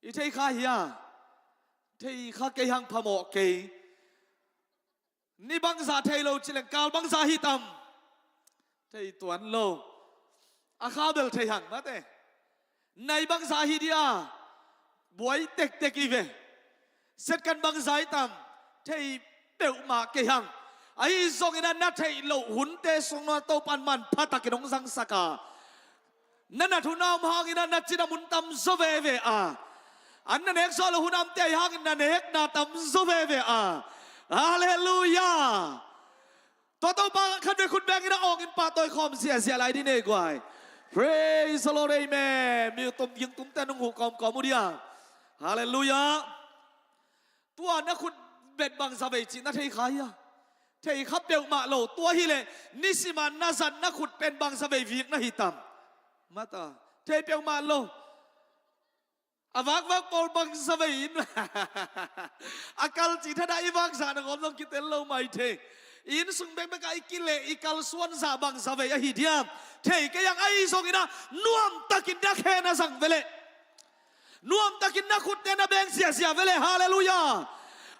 I thei kha hia? Thei kha kei hang, phamawh kei. Ni bangzah thei lo cileng kal bangzah hi tam? Thei tuan lo. A kha bel thei hang mate. Nai bangzah hi dia? Buai tektek i ve. Setkan bangzah hi tam? Thei peuhmah kei hang. Ahi zongin ah na theih loh hunte sung nua Topan manpha takin hong zangsak a, na nat hun a om hangin ah na cina mun tam zaw veve a, an na nek zawh loh hun a omte ahi hangin na nekna tam zaw veve a. Halleluiah. Tua Topa khat vei khut bengin a awngin pahtawi khawm ziahziah lai dih nei guai. Praise the Lord, amen. Mi tom ging tumte nung huh kawmkawm uh dia. Halleluiah. Tua na khut bet bangzah vei cih na thei kha hia? Thei kha peuhmah lo. Tua hileh nisima na zat na khut pen bangzah vei vik na hi tam? Mata, thei peuhmah lo. A vakvak pawl bangzah vei in a kal cih thadah i vakzah nangawn zong kitel lo mai thei. I inn sung bekbek ah i kileh i kalsuan zah bangzah vei ahi diam? Thei kei ang. Ahi zongin ah nuamtakin na khe na zang veleh, nuamtakin na khutte na beng ziahziah veleh. Halleluiah.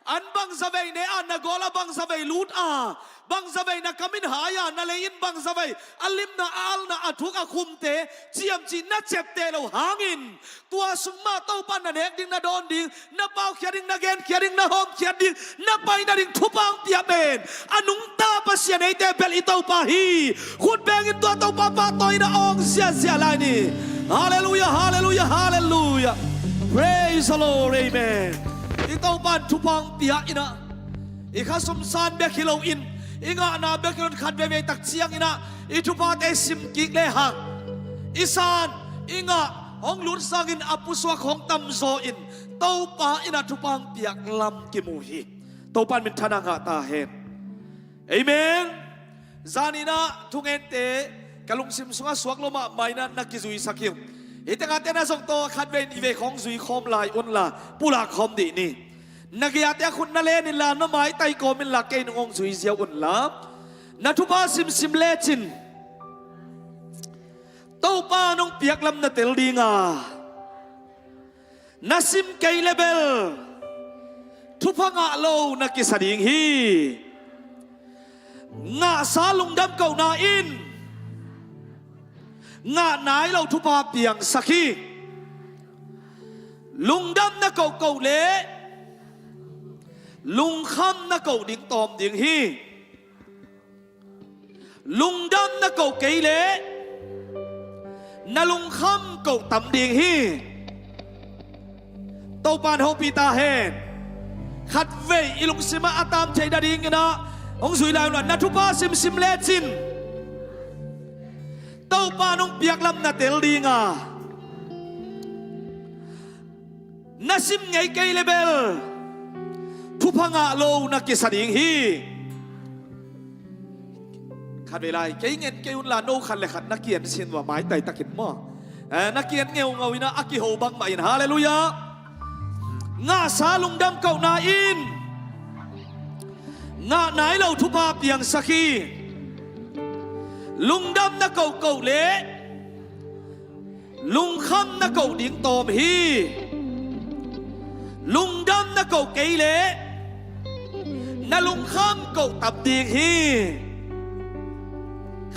An bangzah vei ne a, na gawl a bangzah vei lut a, bangzah vei na kam in hai a, na lei in bangzah vei a limna, a alna, a thuk, a khumte ciamcih na cepteh loh hangin tua sung mah Topa na nek ding, na dawn ding, na paukhia ding, na genkhia ding, na hawmkhia ding, na pai nading thupha hong pia pen a nungta Pasian Sia neite bel i Topa hi. Khut bengin tua Topa pahtawi in a awng ziazia lai ni. Halleluia, halleluia, halleluia. Praise the Lord, amen. I Topa in thupha hong pia in a, i khasum san bek hi loin, i ngahna bek hi loin, khat veivei tak ciangin a i thuphate sim kik lehang, i san, i ngah hong lut sangin a pusuak hong tamzaw in, Topa in a thupha hong piak lam kimu hi. Topa in minthanna ngah ta hen. Amen. Zanin a thungente ka lungsim sungah suak lo mahmah in a na kizuisak hi. Hih tengah te na zong tawh khat vei nih vei khawng zui khawm lai unla pulak khawm dih ni. Na gei-ate a khut na len inla, na maitai kawm inla, kei nung hong zui ziau unla. Na thupha simsim lecin Topa nong piak lam na tel ding a, na sim kei le bel thupha ngah lo na kisa ding hi. Ngahsa lungdam kohna in ngah nai lo thupha piangsak hi. Lungdam na kohkoh le lungkham na koh ding tawm ding hi. Lungdam na koh kei le na lungkham koh tam ding hi. Topa in hopih ta hen. Khat vei i lungsim ah a tam thei nadingin a hong zui lai unla, na thupha simsim lecin Topa nong piak lam na tel ding a, na sim ngei kei le bel thupha ngah lo na kisa ding hi. Khat vei lai, kei ngen kei unla, no khat le khat na kian sin uh a, maitai takin maw? Eh, na kian ngeungau in a, a kiho bangmah in. Halleluia. Ngahsa lungdam kohna in ngah nai lo thupha piangsak hi. Lungdam na kohkoh le lungkham na koh ding tawm hi. Lungdam na koh kei le na lungkham koh tam ding hi.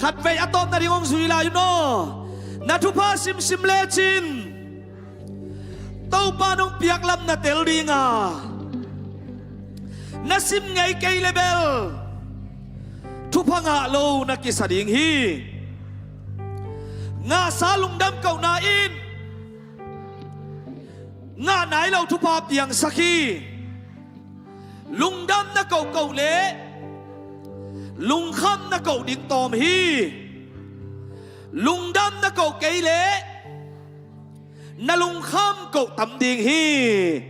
Khat vei a tawpna ding hong zui lai un aw. Na thupha simsim lecin Topa nong piak lam na tel ding a, na sim ngei kei le bel thupha ngah lo na kisa ding hi. Ngahsa lungdam kohna in ngah nai lo thupha piangsak hi. Lungdam na kohkoh le lungkham na koh ding tawm hi. Lungdam na koh kei le na lungkham koh tam ding hi.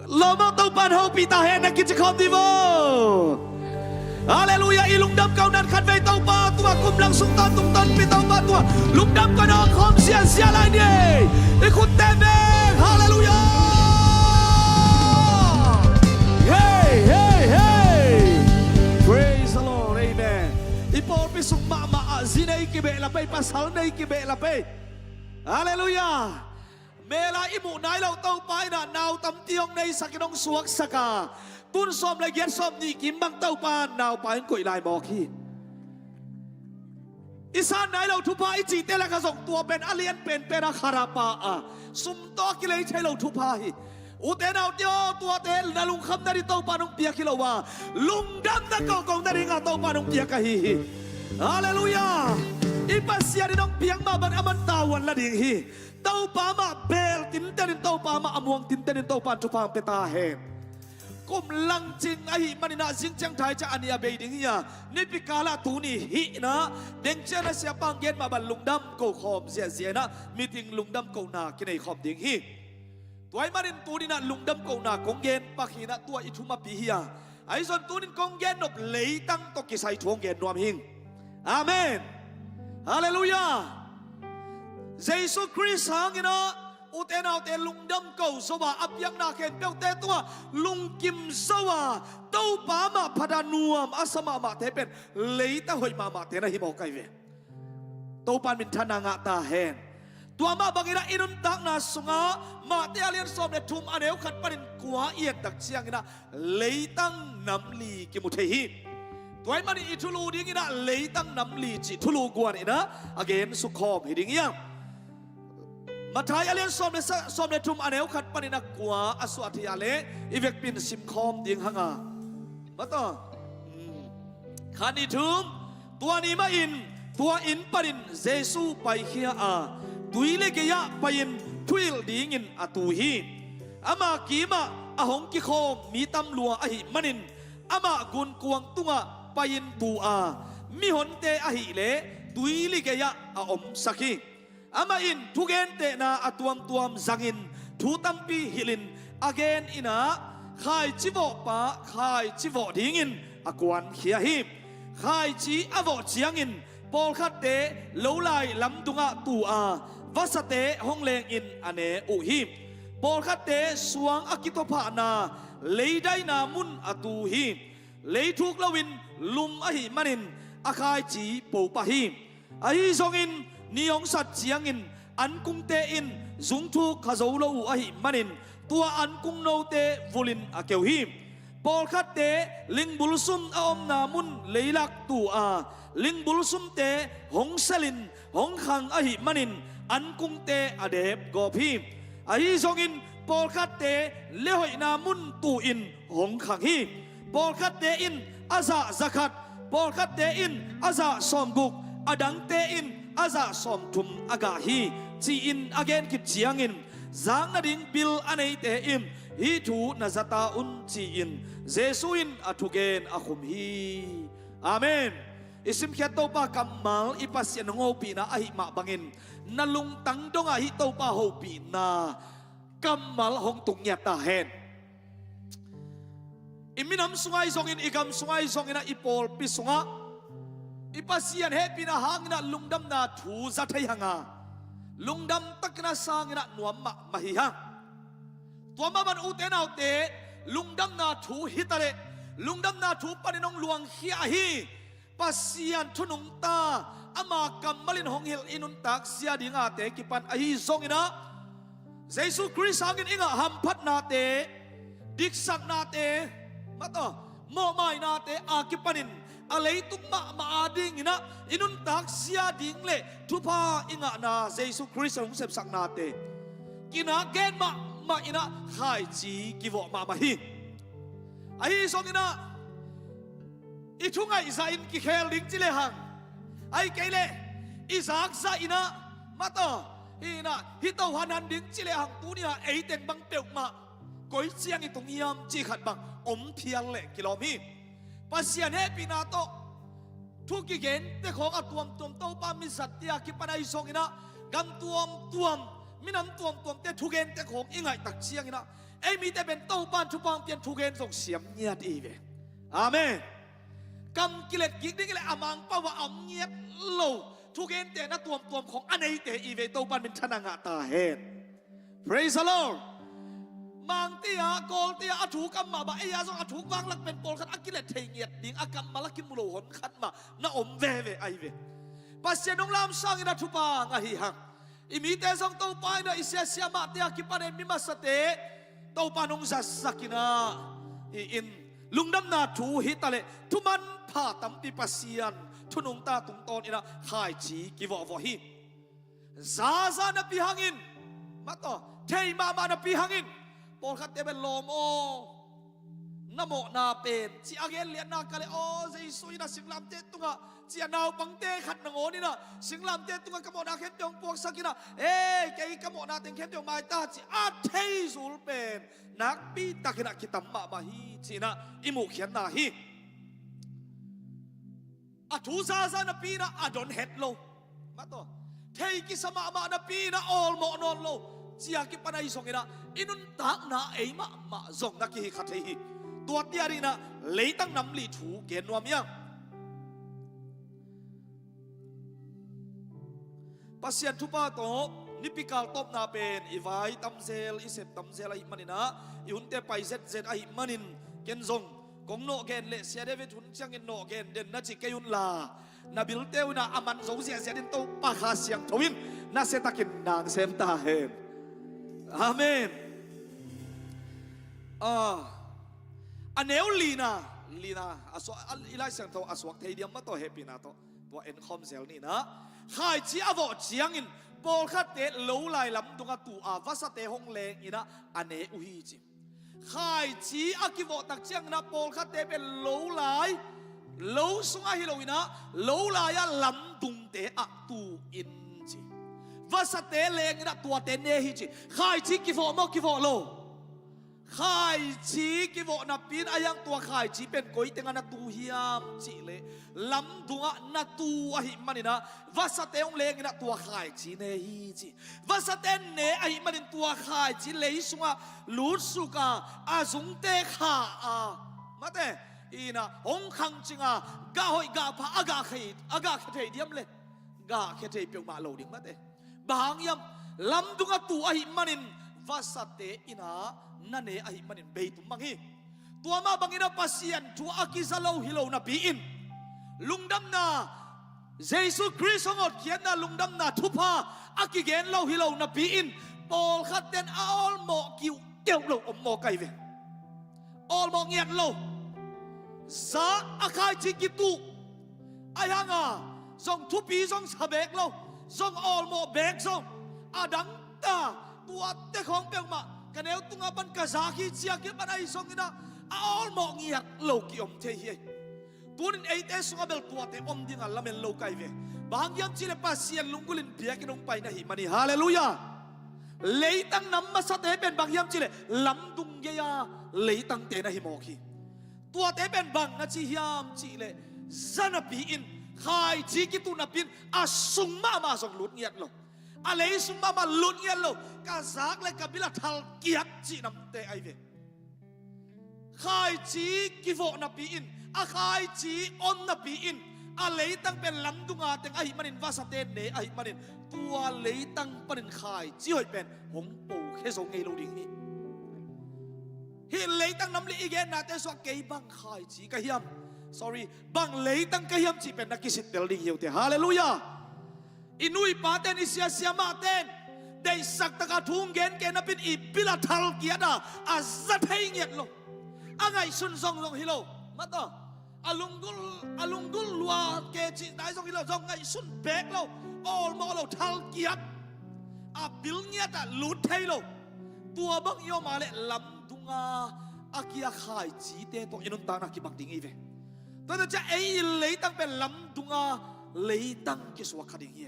Lawmang Topa in hopih ta hen, na kici khawm dih vo. Halleluia. I lungdam kohna in khat vei Topa tungah, kum lang sung tawntung tonpi Topa tungah lungdam kohna khawm ziazia lai ni. I khutte beng. Halleluia. Hey, hey, hey. Praise the Lord. Amen. I pawlpi sung mahmah ah zi nei kibeh la pei, pasal nei kibeh la pei. Halleluia. Mel a i muh nai lo Topa in a nau tampi hong neisak in hong suaksak a, tun sawm le giat, sawm nih kim bang Topa in naupa in koih lai mawk hi. I san nai lo thupha i cihte lakah zong tua pen a lian penpen a khat a pha a, sum tawh a kilei thei lo thupha hi. Ute naute aw, tuate na lungkham nading Topa in hong piak hi lo a, lungdam na kohkoh nading a Topa in hong piak ahi hi. Halleluia. I Pasian in hong piak mah bangin aman tavuan la ding hi. Topa mah beel tinten in, Topa mah a muang tinten in Topa in thupha hong pia ta hen. Kum lang cing ahih manin a, zing ciang thai ciang a nih a bei ding hi a, nipi kal ah tuni hih in a, deng ciang a siapa in gen mah bang lungdam ko khawm ziahziah in a, meeting lungdam kohna kinei khawm ding hi. Tua ahih manin tuni in a lungdam kohna kong gen pak hi in a, tua i thumapi hi a, ahi zong tuni in kong gen nop leitang tawh kisai thu hong gen nuam hing. Amen. Halleluia. Jesu Khrist hangin a, ute naute, lungdam ko zo a, a piakna khempeuhte tungah lungkim zo a, Topa mah phat a nuam a sa mahmahte pen leitang hoih mahmahte na hi mawk ahi ve. Topa in minthanna ngah ta hen. Tua mah bangin a i nuntakna sungah Mate a lian sawm le thum a neu khat panin kua i et tak ciangin a leitang nam li kimu thei hi. Tua ahih manin i thulu dingin a leitang nam li cih thulu guan in a, a gen suk khawm hi ding hi a. Matthai a lian sawm le sa-, sawm le thum a neu khat panin a kua a suah thei a leh i vekpi in sim khawm ding hang a. Mataw. Hmm. Khat ni thum, tua ni mahin tua inn panin Jesu paikhia a, tuili gei-ah pai-in thuhilh dingin a tu hi. Ama kimah a hong kikhawm mi tam lua ahih manin amah gunkuang tungah pai-in tu a, mihonte ahih leh tuili gei-ah a omsak hi. Amah in thugentehna a tuamtuam zangin thu tampi hilhin a gen in ah, khaici vawhpa khaici vawh dingin a kuankhia hi. Khaici a vawh ciangin pawlkhatte lolai lamdungah tu a, vasate hong lengin a ne uh hi. Pawlkhatte suang a kituaphahna leidaina mun a tu hi. Leithuk loin lum ahih manin a khaici po pah hi. Ahi zongin ni hong sat ciangin ankungte in zungthuk kha zo lo uh ahih manin tua ankung note vulhin a keu hi. Pawlkhatte lingbulsum a omna mun leilak tu a, lingbulsumte hong selin hong khang ahih manin ankungte a dep gawp hi. Ahi zongin pawlkhatte lehoihna mun tu-in hong khang hi. Pawlkhatte in a zah zakhat, pawlkhatte in a zah sawmguk, a dangte in a zah sawmthum a gah hi, ci-in a gen khit ciangin, zak nading bil a neite in hih thu na za ta un, ci-in Jesu in a thugen a khum hi. Amen. I simkhiat Topa kammal i Pasian hong hopihna ahih mah bangin na lungtang dongah hih Topa hopihna kammal hong tung ngiat ta hen. I minam sungah ahi zongin, i gam sungah ahi zongin ah, i pawlpi sungah i Pasian hehpihna hangin ah lungdamna thu za thei hang a, lungdam takin a sang in ah nuam mahmah hi hang. Tua mah bang ute naute, lungdamna thu hi ta leh, lungdamna thu panin hong luangkhia ahi Pasian thu nungta, ama kammal in hong hilh i nuntak zia ding ate kipan ahi zongin ah, Jesu Khrist hangin i ngah hamphatnate, diksaknate, mataw, mawhmainate a kipanin a leitung mahmah a dingin ah i nuntak zia ding le thupha i ngahna, Jesu Khrist hong sepsaknate kinak gen mahmah in ah khaici kivawh mahmah hi. Ahi zongin ah, i thungaih zahin kikhel ding ci lehang, ahih kei leh i zak zahin ah, mataw, hi in ah, hi to hanhan ding ci lehang, tuni-a ei teng bang peuhmah koi ciang i tung hiam cih khat bang om phial leh kilawm hi. Pasian hehpihna tawh thu kigente khawng a tuamtuam, Topa mi zatte a kipan ahi zongin ah, gam tuamtuam, minam tuamtuamte thugente khawng i ngaih tak ciangin ah, ei mite pen Topa in thupha hong pia-in thugen zong siam ngiat i hi ve. Amen. Kam kilet kik ding i leh a mangpau ah a om ngiat lo thugentehna tuamtuam khawng a neite i hi ve, Topa in minthanna ngah ta hen. Praise the Lord. Mangte-a, Kawlte-a a thuk a om mah bang, ei-a zong a thuk vanglak pen pawlkhat a kilet thei ngiat ding a kammal a kimu lo hon khat mah na om veve ahi ve. Pasian hong lamsangin a thupha ngah hi hang. I mite zong Topa in ah i siasia mahte a kipan, ei mi masate Topa in hong zatsak in ah, hi in, lungdamna thu hi ta leh thu manpha tampi Pasian thu nungta tungtawn in ah khaici kivawhvawh hi. Zaza napi hangin, mataw, thei mahmah napi hangin pawlkhatte pen lawm aw, na mawhna pen, ci a gen liatna ka leh, aw, Jesu in ah singlamteh tungah, ci a, naupangte khat nangawn in ah singlamteh tungah ka mawhna khempeuh hong puaksak in ah, ei, kei ka mawhna teng khempeuh mai ta, ci a thei zul pen nakpi takin ah kitam mahmah hi, ci in ah i muhkhiatna hi. A thu zaza napi in ah a don het lo, mataw, thei kisa mahmah napi in ah awlmawh nawn lo, ci a kipan ahi zongin ah i nuntakna ei mahmah zong na kihi kha thei hi. Tua ciangin ah leitang nam li thu gen nuam hi hang. Pasian thupha tawh nipikal tawpna pen i vai tamzel, i sep tamzel ahih manin ah, i hunte pai zetzet ahih manin, ken zong kong nawh gen leh Sia David hun ciangin nawh gen den na ci kei un la, na bilte un ah a man zo ziahziah dingin Topa Kha Siangtho in nasiatakin nang sem ta hen. Amen. Ah, a neu lina, lina, a suak, a, i Lai Siangtho a suak thei diam, mataw, hehpihna tawh tua enkhawm zel ni in ah, khaici a vawh ciangin pawlkhatte lolai lamdungah tu a, vasate hong leng in ah a ne uh hi, ci. Khaici a kivawh tak ciangin ah pawlkhatte pen lolai Lo sungah hi loinah lo lai-ah lamdungte ah tu in ci. Vasate lenginah tuate ne hi ci. Khaici kivawh maw, kivawh lo? Khaici kivawh napi-in a hiang tua khaici pen koi tengah na tu hiam cihleh lamdungah na tu ahih maninah vasate hong lenginah tua khaici ne hi ci. Vasate ne ahih manin tua khaici lei sungah lutsuka a zungte kha a, mate, inah hong khangcinga gah hoih gah pha a gah khia, a gah khia thei diam le? Gah khia thei peuhmah lo ding, mate. Bang hang hiam? Lamdungah tu ahih manin vasate inah na ne ahih manin beitum mang hi. Tua mah banginah Pasian thu a kiza lo hi lo napi-in, lungdamna, Jesu Khrist hong hotkhiatna lungdamna thupha a kigen lo hi lo napi-in, pawlkhatten a awlmawh kiuhkeuh lo om mawk ahi ve. Awlmawh ngiat lo. Za a khaici kituh. Ahi hanga zong thupi zong sa beek lo, zong awlmawh beek zong. A dangta tuate khawng peuhmah ka neu tungah pan ka zak hi, ciak hi pan ahi zonginah a awlmawh ngiat lo kiom thei hi. Tunin eite sungah bel tuate om dinga lamen lo ka hi ve. Bang hang hiam cihleh Pasian lunggulhin biakinn hong pai na hi man hi. Halleluiah. Leitang nam masate pen bang hiam cihleh lamdung gei-a leitangte na hi mawk hi. Tuate pen bang na ci hiam cihleh za napi-in, khaici kituh napi-in a sung mahmah zong lut ngiat lo, a lei sung mahmah lut ngiat lo, ka zak le ka bil a thal kiat cih namte ahi ve. Khaici kivawh napi-in, a khaici om napi-in, a leitang pen lamdunga teng ahih manin, vasate ne ahih manin, tua leitang panin khaici hoih pen hong pokhia zo ngei lo ding hi. Hih leitang nam li i gennate sungah kei bang khaici ka hiam, sorry, bang leitang ka hiam cih pen na kisittel ding hi uh teh. Halleluiah. I nu i paten, i sia siamahten deihsak taka thu hong gen kei napi-in i bil a thal kiat a, a za thei ngiat lo. A ngaihsun zong zong hi lo, mata, a lunggulh, a lunggulh lua kei cih nai zong hi lo, zong ngaihsun beek lo, awlmawh lo, thal kiat, a bil ngiat ah lut thei lo. Tua bang i om a leh lamdunga a kia khaicite tawh i nuntakna kibang ding hi ve. Tua ta ciah ei i leitang pen lamdunga leitang kisuak kha ding hi.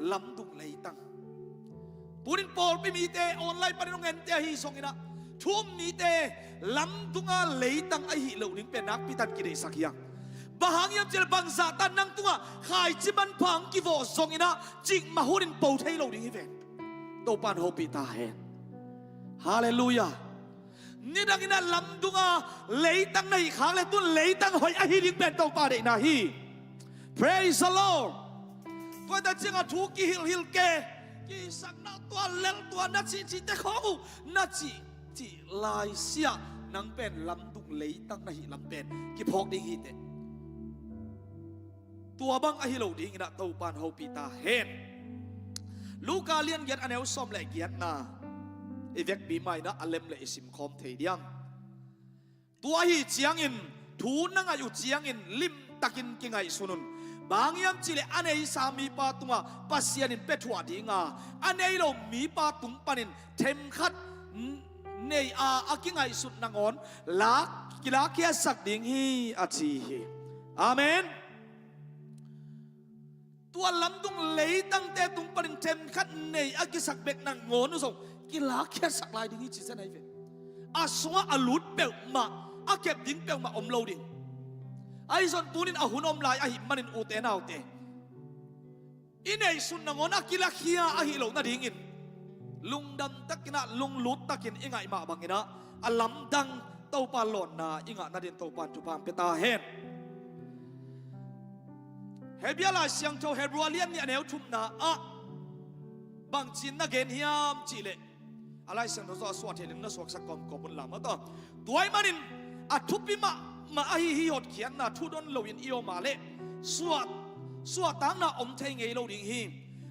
Lamdung leitang. Tunin pawlpi mite online panin hong ente ahi zonginah, thu um mite lamdunga leitang ahi loh ding pen nakpi tan kideihsak hi hang. Bang hang hiam cihleh bangzah tan nang tungah khaici manpha hong kivawh zonginah cikmah hunin po thei lo ding hi ve. Topa'n hopih ta hen. Halleluiah. Nidanginah lamdunga leitang na hih khak le tun leitang hoih ahi ding pen Topa deihna hi. Praise the Lord. Tua ta ciangah thu kihilhhilh ke, kisakna tua lel tua na cihcihte khawng uh na cihcih laisiah nang pen lamdung leitang na hih lam pen kiphawk ding hi teh. Tua bang ahi lo dinginah Topa'n hopih ta hen. Luka lian giat a neu sawm le giatna i vekpi mainah a lem le i simkhawm thei diam. Tua ahi ciangin thu na ngaih uh ciangin limtakin kingaihsun un. Bang hiam cihleh a neisa mipa tungah Pasian in pia thuah dinga, a nei lo mipa tung panin themkhat nei a, a kingaihsut nangawn lak, kilakkhiatsak ding hi a ci hi. Amen. Tua lamdung leitangte tung panin themkhat nei a kisak bek nangawn uh zong kilakkhiatsak lai ding hi ci zen ahi ve. A sungah a lut peuhmah, a kep ding peuhmah om lo ding. Ahi zong tunin a hun om lai ahih manin ute naute, i neihsun nangawn a kilakhia ahi loh nadingin lungdam takinah, lunglut takin i ngaih mah banginah a lamdang Topa lawnna i ngah nadin Topa'n thupha hong pia ta hen. Hebru Lai Siangtho, Hebru a lian nih a neu thumna ah bangci-in na gen hiam cihleh, a Lai Siangtho zaw a suah theih leng na suaksak kawmkawm un lam a taw. Tua ahih manin a thupi mahmah ahi hih hotkhiatna thu don loin i om a leh suah, suahtakna om thei ngei lo ding hi.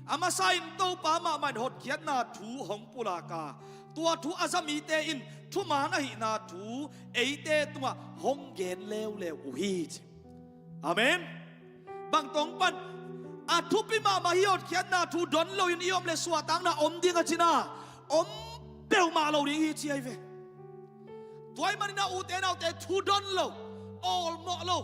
A masa-in Topa mahmah in hotkhiatna thu hong pulak a, tua thu a za mite in thuman ahihna thu eite tungah hong gen leuleu uh hi ci. Amen. Bang tawng pan a thupi mahmah hih hotkhiatna thu don loin i om leh suahtakna om ding a cina, om peuhmah lo ding hi ci ahi ve. Tua ahih maninah ute naute, thu don lo, awlmawh lo,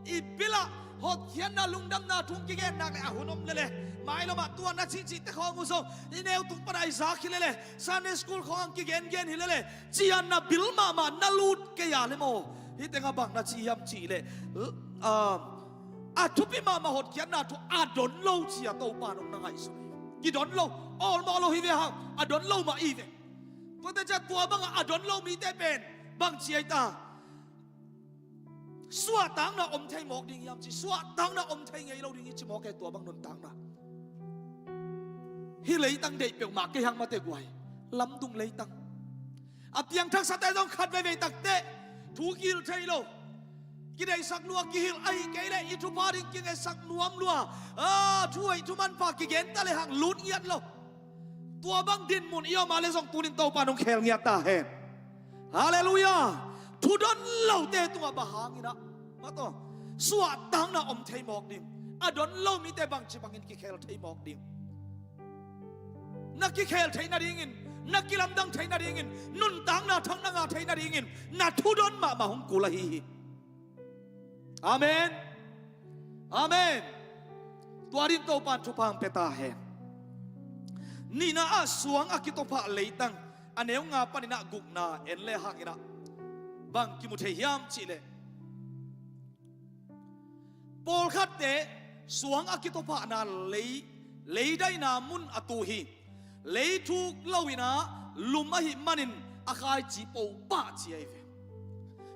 I bilah hotkhiatna lungdamna thu kigen nak le a hun om lele. Mailamah tua na cihcihte khawng uh zong i neu tung pana i zak hi lele. Sunday school khawng kigengen hi lele. Cianna bil mahmah na lut kei a le maw? Hih tengah bang na ci hiam cih leh, a thupi mahmah hotkhiatna thu a don lo ci-a Topa nong na ngaihsun hi. Kidon lo, awlmawh lo hi ve hang, a don lo mah i ve. Tuate ciah tua bangah a don lo mite pen bang ci ai ta? Suahtakna om thei mawk ding hiam ci, suahtakna om thei ngei lo ding hi ci mawk e, tua bang nuntakna. Hih leitang deih peuhmah kei hang mate guai, lamdung leitang. A piangthaksate zong khat veivei takteh thu kihilh thei lo. Kideihsak lua kihilh ahi kei leh i thupha ding kingetsak nuam lua. A, thu hoih thu manpha kigen ta le hang lut ngiat lo. Tua bang dinmun i om a le zong tunin Topa nong khel ngiat ta hen. Halleluiah. Thudon lote tungah bang hangin ah, mataw, suahtakna om thei mawk ding? A don lo mite bangci bangin kikhel thei mawk ding? Na kikhel theih nadingin, na kilamdang theih nadingin, nuntakna thak na ngah theih nadingin na thudon mahmah hong kul ahi hi. Amen. Amen. Tua din Topan thupha hong pia ta hen. Nihna ah suang a kitophah leitang, a neu nga panin ah gukna en le hangin ah bang kimu thei hiam cih leh, pawlkhatte suang a kitophahna lei, leidaina mun a tu hi. Lei thuk loin ah lum ahih manin a khaici po pah ci ahi ve.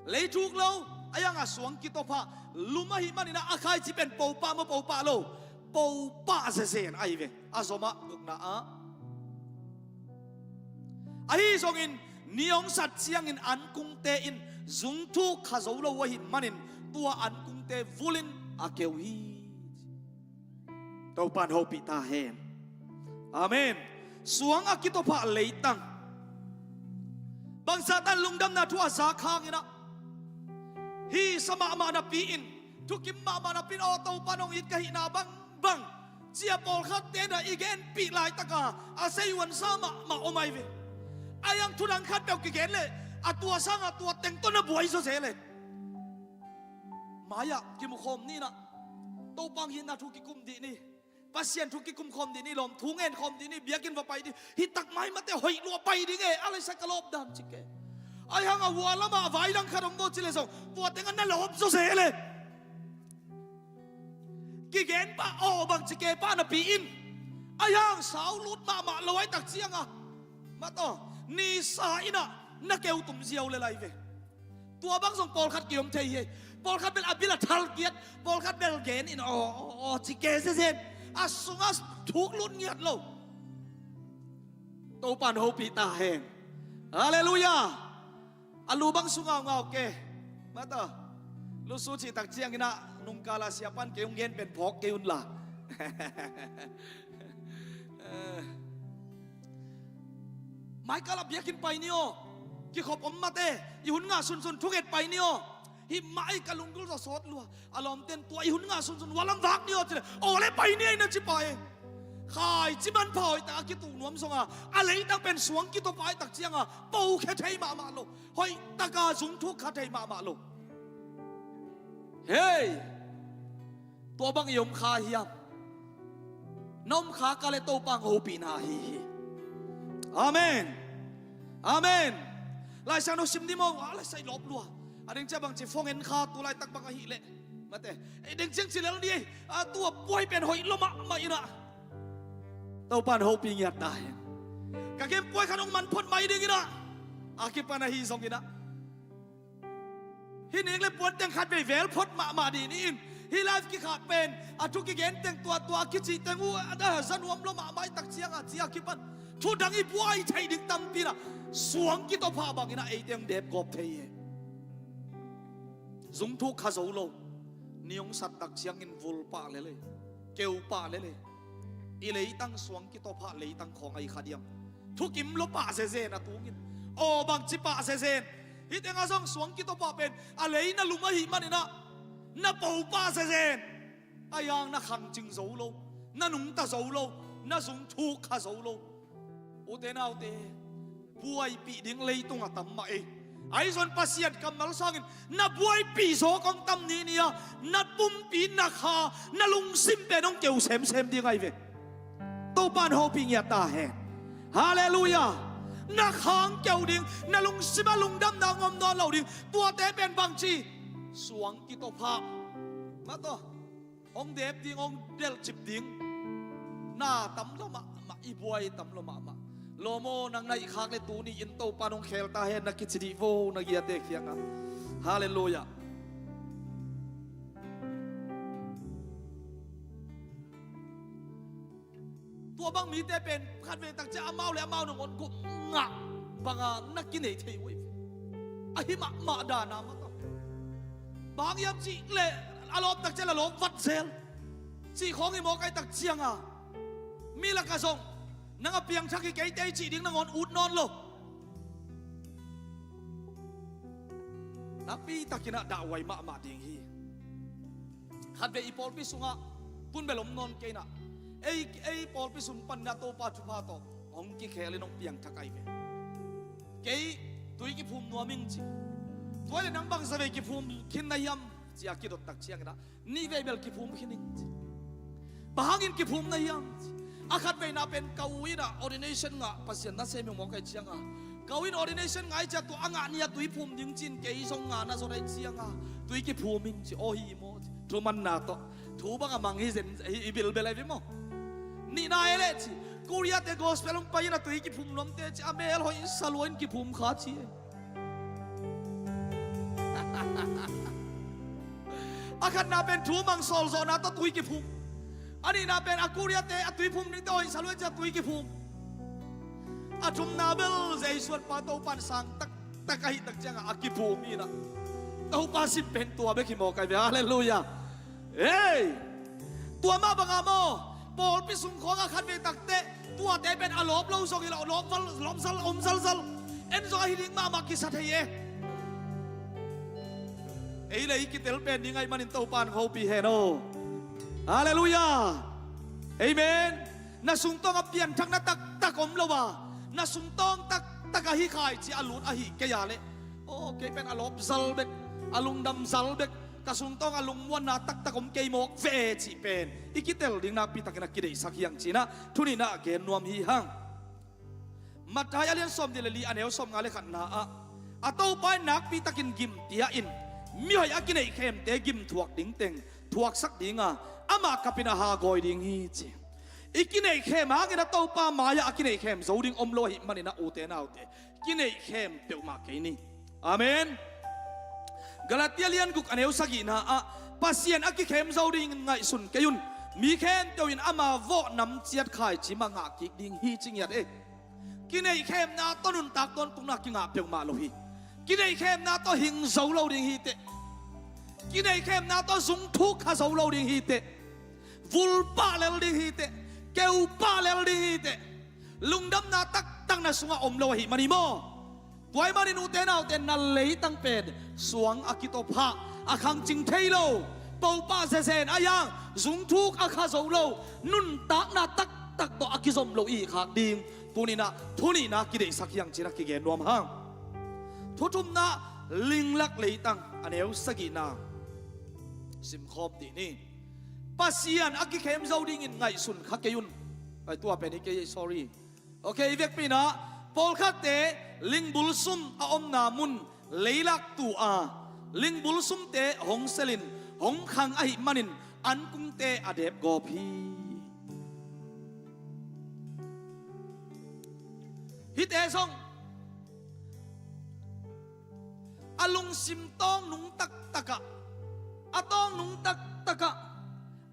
Lei thuk lo, a iang a suang kitophah, lum ahih manin ah a khaici pen po pah maw, po pah lo? Po pah zezen ahi ve. A zomah gukna ah. Ahi zongin ni hong sat ciangin ankungte in zung thuk kha zo lo ahih manin tua ankungte vulin a keu hi. Topan hopih ta hen. Amen. Suang a kitophah leitang. Bangzah tan lungdamna thu a zak hangin ah, hisa mahmah napi-in, thukim mahmah napi-in, aw Topa nong it ka hihna bangbang, cia pawlkhatte na i genpih laitaka a seihuansa mahmah om ahi ve. A iang thudang khat peuh kigen leh a tua sanga tua teng tawh na buai zaw zel e. Mai-ah kimukhawm ni nah. Topa hong itna thu kikum dih ni. Pasian thu kikum khawm dih ni, lawm thu ngen khawm dih ni, biakinn va pai dih. Hih tak mai mate hoih lua pai ding e, a laisa ka lawp dan cik e. Ai hang a hua lamah vai dang khat om bo ci le zong tua tengah na lawp zaw zel e. Kigen pah aw bang ci ke pah napi-in, ai hang sau lut mahmah lo ai tak cianga, mataw, nisa innah na keu tum ziau le lai ve. Tua bang zong pawlkhat kiom thei hi. Pawlkhat bel a bil a thalkiat, pawlkhat bel gen in aw aw aw ci ke zezen, a sungah thuk lut ngiat lo. Topan hopih ta hen. Halleluiah. A lu bang su ngaungau ke. Mata, lusu cih tak cianginah nungkala siapan kei hong gen pen phawk kei unla. Eh. Maikala biakinn pai ni aw. Kikhop om mate, i hun ngah sunsun thunget pai ni aw. Hih mah ei ka lunggulh zawsawt lua. A lawmten tua i hun ngah sunsun hua lam vak ni aw cile, aw le pai ni ei na ci pai. Khaici manpha hoihtak a kituh nuam zonga, a leitang pen suang kitopa ai tak cianga pokhia thei mahmah lo. Hoihtaka zungthuk kha thei mahmah lo. Hei, tua bang i om kha hiam? Na om kha ka le Topa hong hopihna ahi hi. Amen. Amen. Laisiangtho sim ni maw, a laisai lawp lua. A ding cia bang ci phone en kha tu laitak bang ahih leh, mate, ei ding ciang ci lel ni ei. A tua puai pen hoih lo mahmah inah Topan hopih ngiat ta hen. Ka kem puai khan hong man phot mai ding inah a kipan ahi zong inah hih ning le puan teng khat vei vel phot mahmah dih ni in. Hih live kikhah pen a thu kigen teng tuahtuah a kicih teng uh a za nuam lo mahmah i tak cianga cia kipan thudang i buai theih ding tampi inah suang kitophah bangin ah eite hong depgawp thei hi. Zungthuk kha zo lo. Ni hong sat tak ciangin vul pah lele, keu pah lele. I leitang suang kitophah leitang khawng ahi kha diam? Thukim lo pah zezen a tungin, aw bangci pah zezen. Hih tengah zong suang kitophah pen a lei na lum ahih maninah na po pah zezen. A iang na khangcing zo lo, na nungta zo lo, na zungthuk kha zo lo. Ute naute, buaipih ding leitung a tam mah ei. Ahi zong Pasian kammal sangin na buaipih zaw kong tam ni ni a, na pumpi, na kha, na lungsim pen hong keu semsem ding ahi ve. Topa in hopih ngiat ta hen. Halleluiah. Na kha hong keu ding, na lungsim ah lungdamna hong om nawn lo ding. Tuate pen bangci, suang kitawphah mah tawh hong dep ding, hong delhcip ding. Na tam lo mahmah, i buai tam lo mahmah. Lawm aw, nang na hih khak leh tuni-in Topa in hong khel ta hen na kici dih vo, na giate kiangah. Halleluiah. Tua bang mite pen khatvei takciang amau le amau nangawn gupna banga na kinei thei uh hi. Ahi mahmah dan a mah tawh. Bang hang hiam cih leh a lawp takciang a lawp vat zel cih khawng hi mawk ahih takcianga, mi lakah zong nang a piangthak hi kei teh cih ding nangawn ut nawn lo. Nakpi takin ah dahhuai mahmah ding hi. Khatvei i pawlpi sungah tun bel om nawn kei in ah, ei, ei pawlpi sung panin ah Topa thupha tawh hong kikhel in hong piangthak ahi ve. Kei tui kiphum nuam ing ci. Tua leh nang bangzah vei kiphum khin na hiam ci a kidot takciangin ah, nih vei bel kiphum khin ing ci. Bang hangin kiphum na hiam ci. A khatveina pen ka u in ah ordination ngah, Pasian nasem hi mawk ahih cianga, ka u in ordination ngah ahih ciang tua a ngah ni-a tui phum ding ci-in kei zong ngah na zot ahih cianga tui kiphum ing ci. Aw hi maw ci. Thumanna tawh thu bang a mang hi zen hi, i bilbel ahi ve maw. Nihna e leh ci, Korea-te gospel hong pai in a tui kiphum nuamte ci, a mel hoih sa lua in kiphum kha ci e. A khatna pen thu mang sawlzawhna tawh tui kiphum. A nihna pen a Korea-te a tui phum dingte hoih sa lua in ci a tui kiphum. A thumna bel Jesuh pa Topa in sang taktak ahih takcianga a kiphum hi in ah. Topa sin pen tua bek hi mawk ahi ve. Halleluiah. Ei! Tua mah banga maw, pawlpi sung khawngah khatvei takteh tuate pen a lawp lo zong hi lo, lawp zal, lawp zal, om zalzal. En zong ahi ding mahmah kisa thei e. Ei le ei kitel pen ding ahih manin Topa in hopih hen aw. Halleluiah. Amen. Na sungtawng a pianthakna taktak om lo a, na sungtawng taktak ahi khaici a lut ahi kei a leh, aw, kei pen a lawp zal bek, a lungdam zal bek, ka sungtawng a lungmuanna taktak om kei mawk ve cih pen i kitel ding nakpi takin a kideihsak hi hang ci-in ah thu nihna ah gen nuam hi hang. Matthai a lian sawmnih le li, a neu sawmnga le khatna ah, a Topa in nakpi takin gim pia in, mihoih a kineihkhemte gim thuak ding teng thuaksak dinga, amah kapin a hagawi ding hi ci. I kineihkhem hangin a Topa mai-ah a kineihkhem zo ding om lo ahih manin ah, ute naute, kineihkhem peuhmah kei ni. Amen. Galatia lian guk, a neu sagihna ah, Pasian a kikhem zo dingin ngaihsun kei un. Mi khempeuh in ama vawh nam ciat khaici mah ngah kik ding hi ci ngiat e. Kineihkhemna tawh nuntak tawntungna kingah peuhmah lo hi. Kineihkhemna tawh hing zo lo ding hi teh. Kineihkhemna tawh zungthuk kha zo lo ding hi teh. Vulpah lel ding hi teh. Keupah lel ding hi teh. Lungdamna taktak na sungah om lo ahih man hi maw. Tua ahih manin ute naute, na leitang pen suang a kitawphah, a khangcing thei lo, popah zezen a yang, zungthuk a kha zo lo, nuntakna taktak tawh a kizom lo i khak ding tuni-in ah thu nihna kideihsak hi hang ci-in a kigen nuam hang. Thuthumna, linglak leitang, a neu sagihna simkhawm dih ni. Pasian a kikhem zo dingin ngaihsun kha kei un. Ai, tua pen hi kei, sorry. Ok, i vekpi-in ah, pawlkhatte lingbulsum a omna mun leilak tu a, lingbulsumte hong selin hong khang ahih manin ankungte a depgawp hi. Hihte zong a lungsim tawngnung taktakah, a tawngnung taktakah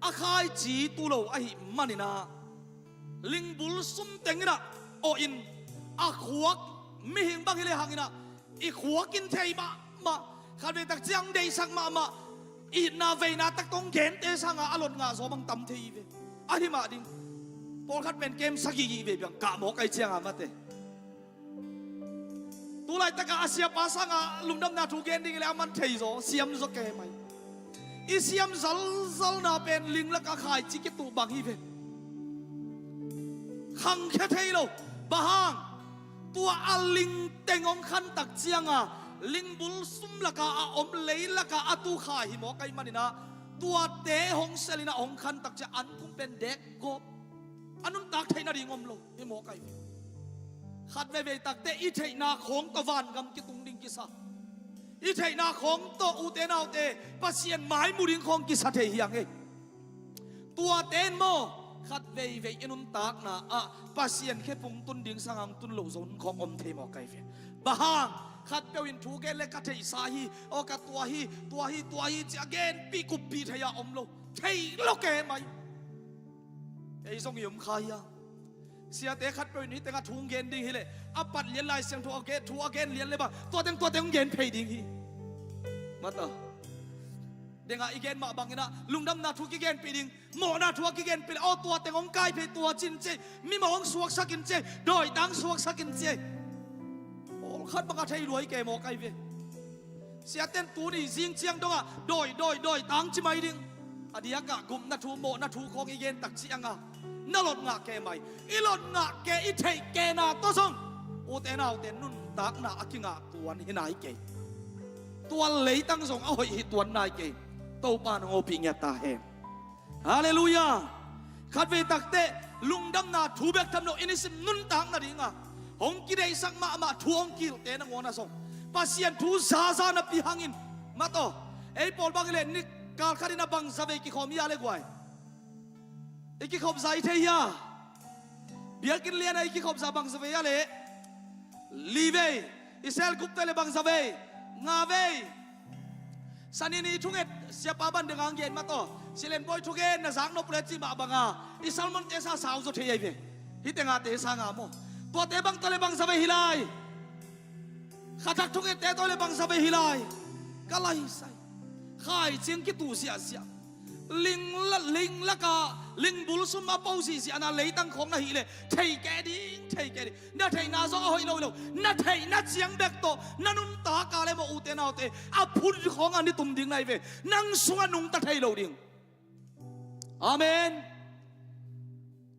a khaici tu lo ahih manin ah, lingbulsum teng in ah awh in a khuak, mihing bang hi lehang in ah i khuak in thei mahmah, khatvei tak ciang deihsak mahmah, itna veina tak tawh hong gente sangin a lot ngah zaw bang tam thei hi ve. Ahi mah ding. Pawlkhat pen kem sagih gih vei bang kah mawk ahih ciangin mate. Tu laitakah a siapa sangin lungdamna thu gen ding hi leh a man thei zaw, siam zaw kei mai. I siam zalzalna pen linglak a khaici kituh bang hi ve. Khangkhia thei lo. Bang hang? Tua a ling teng hong khan tak ciangin lingbul sum lakah a om, lei lakah a tu kha hi mawk ahih manin ah, tuate hong selin ah hong khan tak ciang an pum pen dek gawp. A nuntak theih nading om lo hi mawk ahi ve. Khat veivei takte i theihna khawng tawh vangam kitung ding kisa. I theihna khawng tawh, ute naute, Pasian mai mu ding khawng kisa thei hi hang e. Tuate in maw, khat veivei i nuntakna ah Pasian khe pung tun ding sangin tun lo zong khawng om thei mawk ahi ve. Bang hang, khat peuh in thu gen le ka theihsa hi, aw ka tua hi, tua hi, tua hi, ci a genpih kuppih thei a om lo. Thei lo kei mai. Ei zong i om kha hi a. Siate khat peuh in hih tengah thu hong gen ding hi leh, a pat lian Lai Siangtho a gen, thu a gen lian le bang, tua teng, tua teng hong gen phei ding hi. Mata. Dengah i gen mah bangin ah, lungdamna thu kigenpih ding, mawhna thu a kigenpih le, aw tua teng hong kai phei, tua cin ci, mimaw hong suaksak in ci, dawitang suaksak in ci. Pawlkhat bang a thei luai kei mawk ahi ve. Siaten tuni zing ciang dongah dawi, dawi, dawitang ci mai ding. A diakah gupna thu, mawhna thu khawng i gen tak ciangah na lot ngah kei mai. I lot ngah kei, i theih kei na tawh zong, ute naute, nuntakna a kingah tuan hi nai kei. Tua leitang zong a hoih hi tuan nai kei. Topa nong hopih ngiat ta hen. Halleluiah. Khat vei takte lungdamna thu bek tham lo, i nisim nuntak nadingah hong kideihsak mahmah thu hong kihilhte nangawn ah zong Pasian thu zaza napi hangin, mataw, ei pawl bang hi leh ni kal khatin a bangza vei kikhawm hi a le guai? I kikhop zai thei hi a? Biakinn lian ah i kikhop zah bangza vei a le? Li vei. I cell group te le bangza vei? Nga vei. Sani ni thunget siapa ban deng ang gen mataw. Silen bawi thugen na zak nop le cih mah banga i salmon te sa sau zaw thei ahi ve. Hih tengah te sa nga maw? Tuate bang tawh le bangza vei hi lai? Khathak thungette tawh le bangza vei hi lai? Ka lai sai. Khai ciang kitu ziahziah. Ling la-, ling laka lingbul sum a po zihziahna leitang khawng na hih leh thei kei ding, thei kei ding. Na theihna zong a hoih lo hi lo. Na theihna ciang bek tawh na nuntak a le maw, ute naute, a phun khawng a ni tum ding na hi ve. Nang sungah nungta thei lo ding. Amen.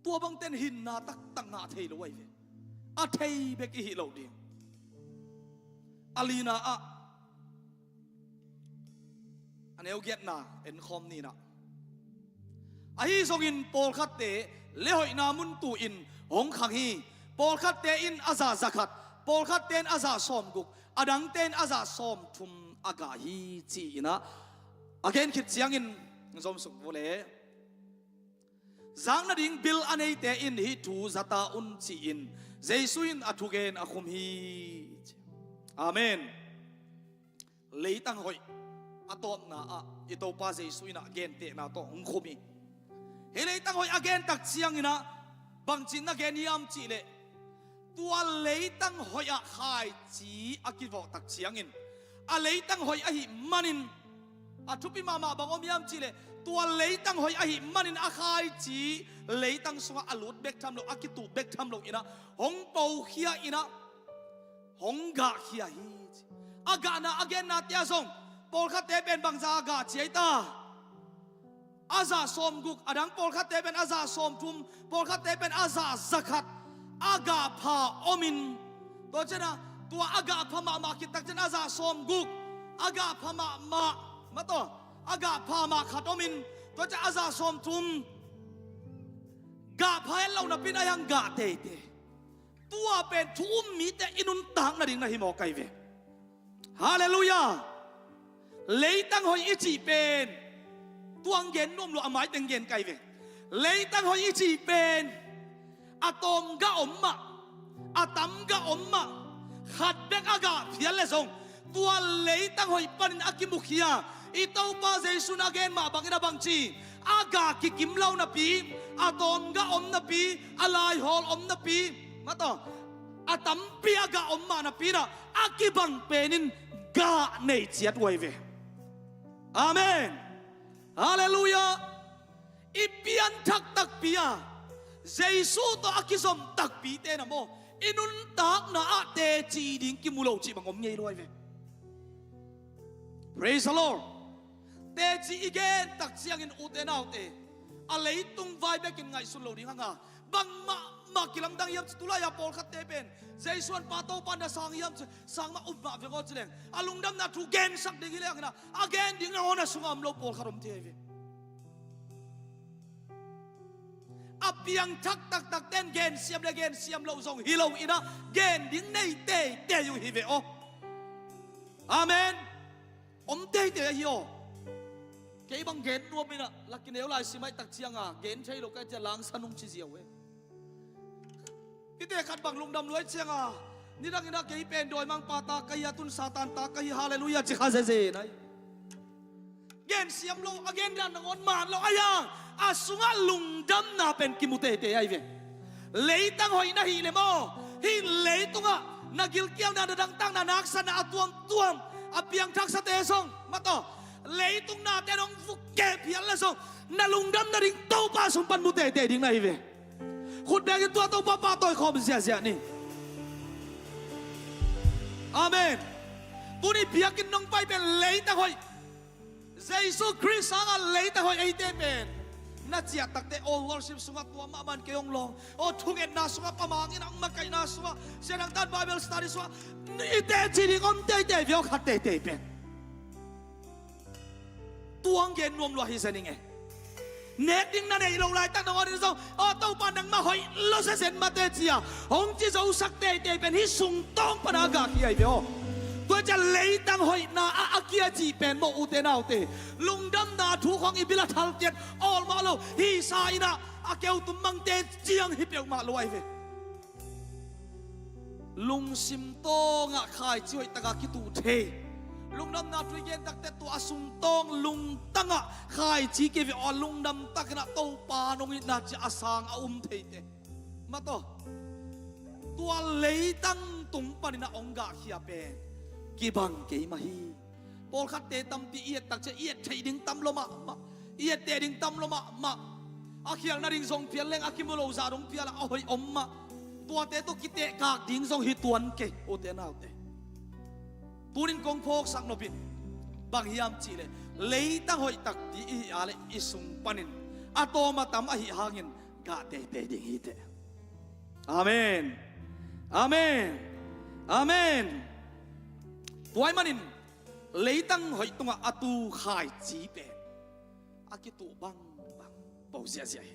Tua bangten hinna taktak ngah thei lo ahi ve. A thei bek i hih loh ding. A lina ah, a neu giatna en khawm ni in ah, ahi zongin pawlkhatte lehoihna mun tu-in hong khang hi. Pawlkhatte in a zah zakhat, pawlkhatte in a zah sawmguk, a dangte in a zah sawmthum a gah hi, ci-in ah a gen khit ciangin zomsuk vua le. Zak nading bil a neite in hih thu za ta un, ci-in Jesu in a thugen a khum hi. Amen. Leitang hoih a tawpna ah i Topa Jesu in ah gentehna tawh hong khum hi. Hih leitang hoih a gen tak ciangin ah bangci in na gen hiam cih leh, tua leitang hoih ah khaici a kivawh tak ciangin, a leitang hoih ahih manin, a thupi mahmah bang om hiam cih leh, tua leitang hoih ahih manin a khaici leitang sungah a lut bek tham lo, a kituh bek tham lo in ah hong pokhia in ah hong gahkhia hi, ci. A gahna a gennate ah zong pawlkhatte pen bangza a gah ci ei ta? A zah sawmguk, a dang pawlkhatte pen a zah sawmthum, pawlkhatte pen a zah zakhat a gah pha omin, tua ciangin ah tua a gah pha mahmah khit tak ciangin a zah sawmguk a gah pha mahmah, mataw, a gah pha mah khat omin, tua ciangin a zah sawmthum gah pha het lo napi in a hiang gah teitei. Tua pen thu um mite i nuntak nading na hi mawk ahi ve. Halleluiah. Leitang hoih i cih pen, tua hong gen nuam lo, a mai teng gen ka hi ve. Leitang hoih i cih pen a tawm gah om mah, a tam gah om mah, khat bek a gah phial le zong, tua leitang hoih panin a kimukhia i Topa Jesu in a gen mah bangin a bangci, a gah kikim lo napi, a tawm gah om napi, a laihawl om napi, mataw, a tampi a gah om mah napi in ah a kibang pen in gah nei ciat uh ahi ve. Amen. Halleluiah. I pianthak takpi a, Jesu tawh a kizom takpite in ah maw, i nuntakna ah teci ding kimu lo cih bang om ngei lo ahi ve. Praise the Lord. Teci i gen tak ciangin, ute naute, a leitung vai bekin ngaihsun lo ding hang a, bangmah Mah kilamdang hiam ci, tulai-a pawlkhatte pen Jesu an pa Topa na sang hiam ci, sang mah um mah veng aw ci leng, a lungdamna thu gensak ding hi leng inah, a gen ding nangawn a sungah om lo pawlkhat om thei ve. A piangthak taktakten gensiam le gensiam loh zong hi lo inah, gen ding nei teitei uh hi ve aw. Amen. Om teitei ahi aw. Kei bang gen nuam inah, la kineu lai sim ahih tak cianga gen thei lo ka hih ciah langsan hong ci ziau e. Kite khat bang lungdam luai cianga, nidang inah kei pen dawimangpa ta ka hi a, tun Satan ta ka hi, halleluiah ci kha zeze nai. Gensiam lo, a gen dan nangawn man lo, a yang a sungah lungdamna pen kimu teitei ahi ve. Leitang hoih na hih le maw, hih leitungah na gilkialna, na dangtakna, na haksatna a tuamtuam a piangthaksate zong, mataw, leitung nate nong vuk keh phial le zong, na lungdam nading Topa sung pan mu teitei ding na hi ve. Khut bengin tua Topa pahtawi khawm ziahziah ni. Amen. Tuni biakinn nong pai pen leitang hoih, Jesu Khrist sangah leitang hoih eite pen na ciah takte, aw, worship sungah tua mahmah in kei hong lawng, aw, thungetna sungah pamangin, a makaihna sungah, siadangtan Bible study sungah, i teci ding om teitei ve aw, khat teitei pen. Tua hong gen nuam lua hi zen ing e. Nek ding na neih loh laitak nangawn in zong, aw Topa, nangmah hoih lo sia zen mate cia hong ci zosak teitei pen hih sungtawng pana a gahkhia hi ve aw. Tua ciah leitang hoihna ah a kici pen maw, ute naute, lungdamna thu khawng i bil a thaltiat awl mah lo, hisa inah a keutum mangte ciang hi peuhmah lo ahi ve. Lungsim tawngah khaici hoih takah kituh thei. Lungdamna thu i gen takte tua a sungtawng lungtangah khaici kei ve aw, lungdam takinah Topa nong itna cia a sang a um theite. Mataw, tua leitang tung paninah hong gahkhia pen kibang kei mah hi. Pawlkhatte tampi i et takcia i et theih ding tam lo mahmah, i et teh ding tam lo mahmah. A khial nading zong phial leng a kimu lo zah dong phial a hoih om mah. Tuate tawh kitehkak ding zong hi tuan kei, ute naute. Tunin kong phawksak nopin bang hiam cihleh, leitang hoih takpi i hih a leh i sung panin a tawm a tam ahi hangin gah teitei ding hi teh. Amen. Amen. Amen. Tua ahih manin leitang hoih tungah a tu khaici pen a kituh bangbang po ziahziah hi.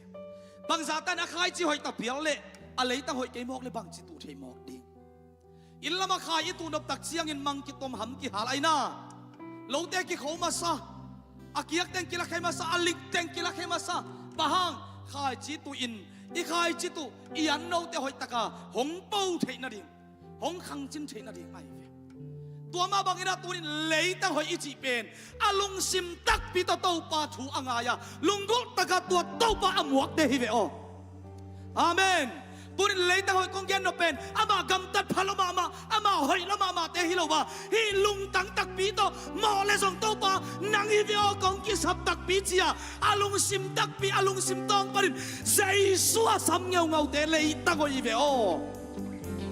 Bangzah tan a khaici hoih ta pial leh a leitang hoih kei mawk le bangci tuh thei mawk ding? Inn lamah khai i tuh noptak ciangin mang kitom, ham kihal aina, lote kikho masa, a kiakteng kilakhei masa, a likteng kilakhei masa. Bang hang? Khaici tuh in i khaici tuh i an note hoihtaka hong po theih nading, hong khangcin theih nading ahi ve. Tua mah bangin a tunin leitang hoih i cih pen a lungsim takpi tawh Topa thu a ngai a, lunggulh takah tua Topa a muakte hi ve aw. Amen. Tunin leitang hoih kong gen nop pen amah gamtat pha lo mahmah, amah hoih lo mahmahte hi lo a, hih lungtang takpi tawh mawh le zong Topa nang hi ve aw kong kisap takpi cia a lungsim takpi, a lungsim tawng panin Jesu a sam ngeungaute leitang hoih hi ve aw.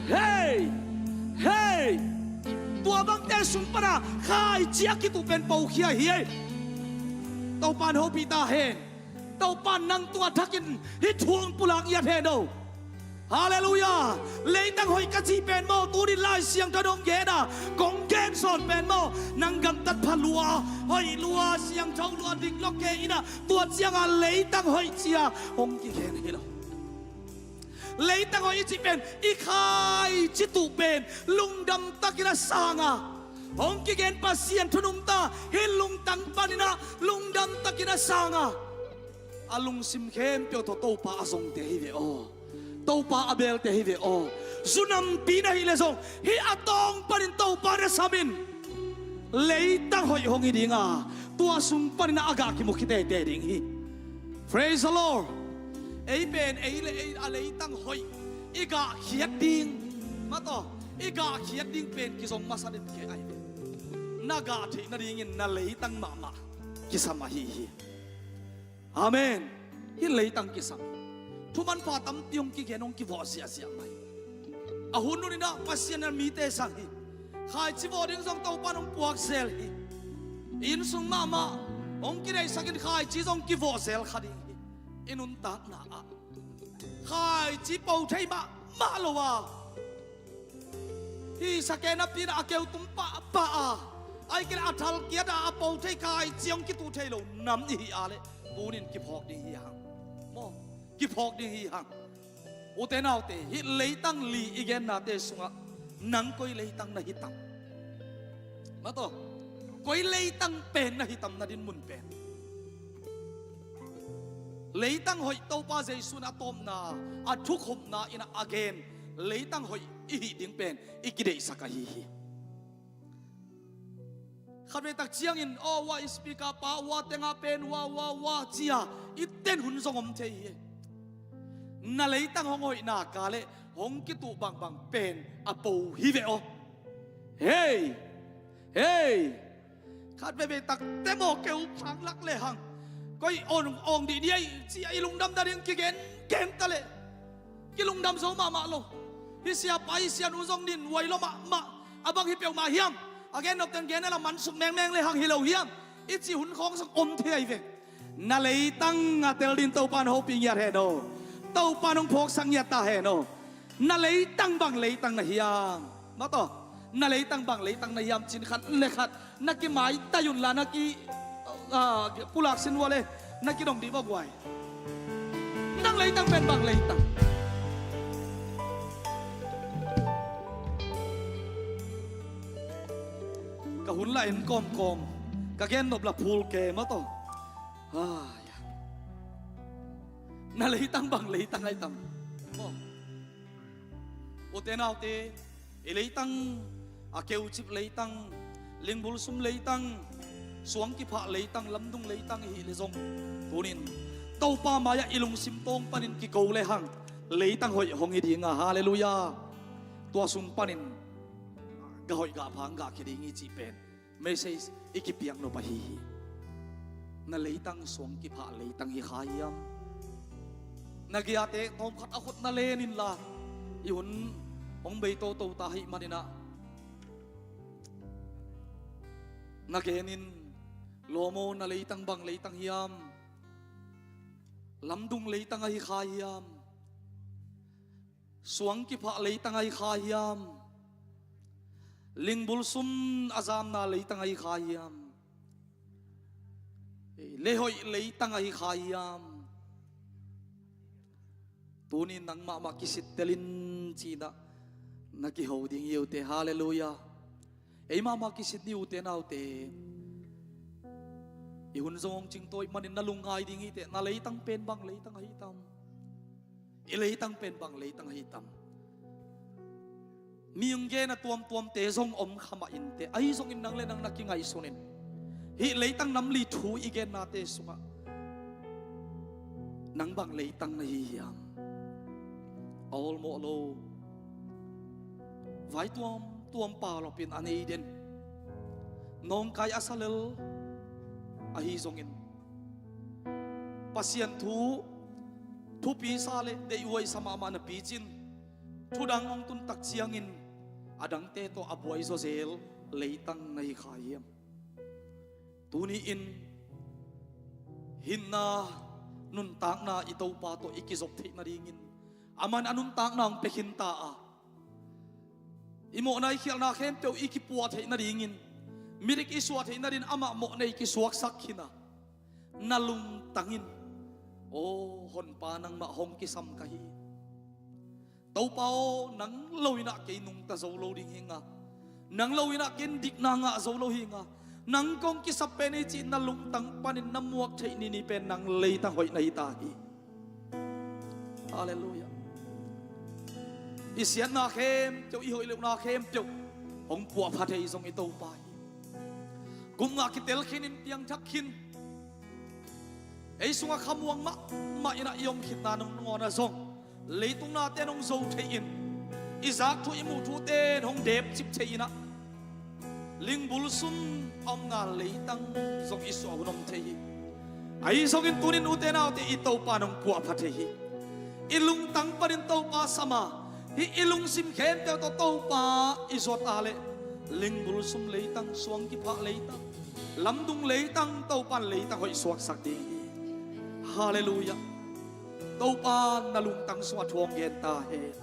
Hei! Hei! Tua bangte sung pana khaici a kituh pen pokhia hi ei. Topan hopih ta hen. Topan nang tungah thakin hih thu hong pulak ngiat hen aw. Halleluiah. Leitang hoih ka cih pen maw, tunin Lai Siangtho dong gen a kong gen sawn pen maw, nang gamtat pha lua, hoih lua, siangtho lua, dik lua kei inah tua cianga leitang hoih cia hong kigen hi lo. Leitang hoih i cih pen i khaici tuh pen lungdam takin a sanga, hong kigen Pasian thunung ta hih lungtang paninah lungdam takin a sanga, a lungsim khempeuh tawh Topa a zongte hi ve aw. Topa a belte hi ve aw. Zu nampi na hih le zong hih a tawng panin Topa na samin leitang hoih hong hi dinga, tua sung panin a gah kimu khitete ding hi. Praise the Lord. Ei pen ei le ei a leitang hoih i gah khiat ding, mataw, i gah khiat ding pen kizong masa den kei ahi ve. Na gah theih nadingin na leitang mahmah kisam ahi hi. Amen. Hih leitang kisam hi. Thumanpha tampi hong kigen, hong kivawh ziahziah mai. A hun huninah Pasian a mite sang hi. Khaici vawh ding zong Topan hong puak zel hi. Inn sung mahmah hong kineihsakin khaici zong kivawh zel kha ding hi. I nuntakna ah khaici po thei mahmah lo a, hi sake napi-in a keu tum pahpah a, ahih kei leh a thal kiat a a po thei khaici hong kituh thei lo nam i hi a leh, tuni-in kiphawk ding hi hang. Maw, kiphawk ding hi hang. Ute naute, hih leitang li i gennate sungah nang koi leitang na hi tam? Mataw, koi leitang pen na hi tam, na dinmun pen? Leitang hoih Topa Jesu in a tawpna, a thukhupna in a gen leitang hoih i hih ding pen i kideihsak ahi hi. Khatvei tak ciangin, "Aw, ua speaker pa, ua tengah pen, ua, ua, ua," ci-a i ten hun zong om thei hi. Na leitang hong hoih nak leh hong kituh bangbang pen a po hi ve aw. Hei! Hei! Khat veivei tak teh maw, keu phang lak lehang, koi awng, awng dih ni ei ci-a i lungdam nading kigen gen ta leh kilungdam zo mahmah lo. Hih siapa, hih sianu zong nin uai lo mahmah. A bang hi peuhmah hiam? A gen nop teng gen a la mansuk mengmeng lehang hi lo hiam? I cih hun khawng zong om thei ahi ve. Na leitang a tel ding Topa in hopih ngiat hen aw. Topa in hong phawksak ngiat ta hen aw. Na leitang bang leitang na hiam? Mataw, na leitang bang leitang na hiam cih khat le khat na kimaitai unla, na ki, ah, pulak sin ua leh na kidong dih vua guai. Nang leitang pen bang leitang? Ka hun la en kawmkawm, ka gen nop la phul ke, mataw. Ai, na leitang bang leitang ahi tam? Maw, ute naute, i leitang, a keucip leitang, lingbulsum leitang, suang kiphah leitang, lamdung leitang i hih leh zong, tuni-in Topa mai-ah i lungsim tawng panin kiko lehang leitang hoih hong hi ding a, halleluiah. Tua sung panin gah hoih gah pha hong gahkhia ding hi cih pen message i kipiak nop ahi hi. Na leitang suang kiphah leitang hi kha hiam? Na gei-a teh tawmkhat a khut na len inla, i hun hong bei toto ta ahih manin ah, na gen in, lawm aw, na leitang bang leitang hiam? Lamdung leitang ahi kha hiam? Suang kiphah leitang ahi kha hiam? Lingbulsum a zamna leitang ahi kha hiam? Leihoih leitang ahi kha hiam? Tuni-in nang mahmah kisittel in ci-in ah na kiho ding hi ute, halleluiah. Ei mahmah kisit ni ute naute. I hun zong hong cingtawi manin na lungngai ding hi teh, na leitang pen bang leitang ahi tam? I leitang pen bang leitang ahi tam? Mi hong gen a tuamtuamte zong om kha mah inteh, ahi zongin nang le nang na kingaihsun in, hih leitang nam li thu i gennate sungah nang bang leitang na hi hiam? A awlmawh lo, vai tuamtuam pau lopin a nei den, nawngkai a sa lel ahi zongin, Pasian thu thupi sa le deihhuai sa mahmah napi-in, thudang hong tun tak ciangin a dangte tawh a buai zawzel leitang na hi kha hiam? Tuni-in hinna, nuntakna i Topa tawh i kizop theih nadingin, aman a nuntakna hong pia khin ta a, i mawhna i khialhna khempeuh i kipuah theih nadingin, midik i suah theih nadingin amah mawhnei kisuaksak khin a, na lungtang in, aw Honpa, nangmah hong kisam ka hi. Topa aw, nang lo-in ah kei nungta zo lo ding hi ing a, nang lo-in ah kei dikna ngah zo lo hi ing a, nang kong kisap pen hi ci-in na lungtang panin na muak theih nini pen nang leitang hoih na hi ta hi. Halleluiah. I siatna khempeuh, i hoih lohna khempeuh hong puahpha thei zong i Topa hi. Gupna kitel khin in, piangthak khin, ei sungah khamuang mahmah in ah i om khitna nung nangawn ah zong, leitung nate in hong zo thei in, i zak thu i muh thute in hong depcip thei in ah, lingbulsum a omna leitang zong i suah hun om thei hi. Ahi zongin tuni-in ute naute, i Topa in hong puahpha thei hi. I lungtang panin Topa sam a, hih i lungsim khempeuh tawh Topa i zuat a leh, lingbulsum leitang, suang kiphah leitang, lamdung leitang, Topa in leitang hoih suaksak ding hi. Halleluiah. Topa na lungtang sungah thu hong gen ta hen.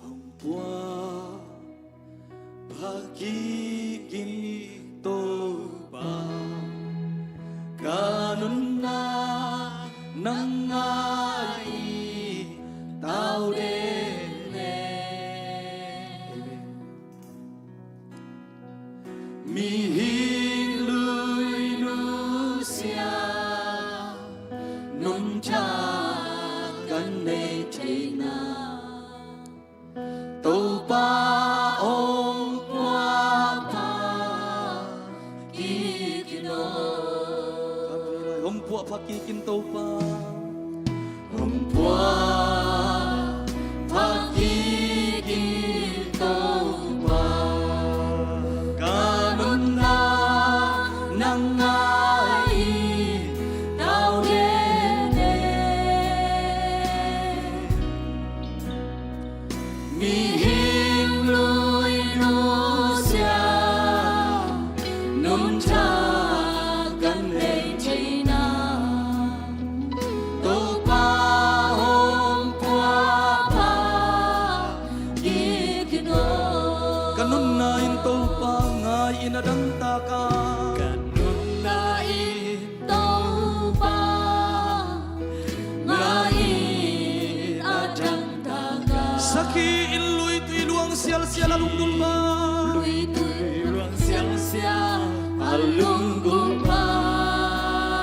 Hong puah pha kik in Topa, ka nunna nang ngai in tau den e. Amen. Mihing lui nusia nuntak kan nei theihna, Topa hong puah pha kik in aw. Hong puah pha kik in Topa. Hong puah pha kik in Topa, ka nunna nang ngai in tau den e. Mihing lui nusia nuntak kan nei theihna, Topa hong puah pha kik in aw. Ka nunna in Topa ngai in a dangtak a, ka nunna in Topa ngai in a dangtak a, sakhi in luitui luang sialsial a lunggulh bang, luitui luang sialsial a lunggulh bang,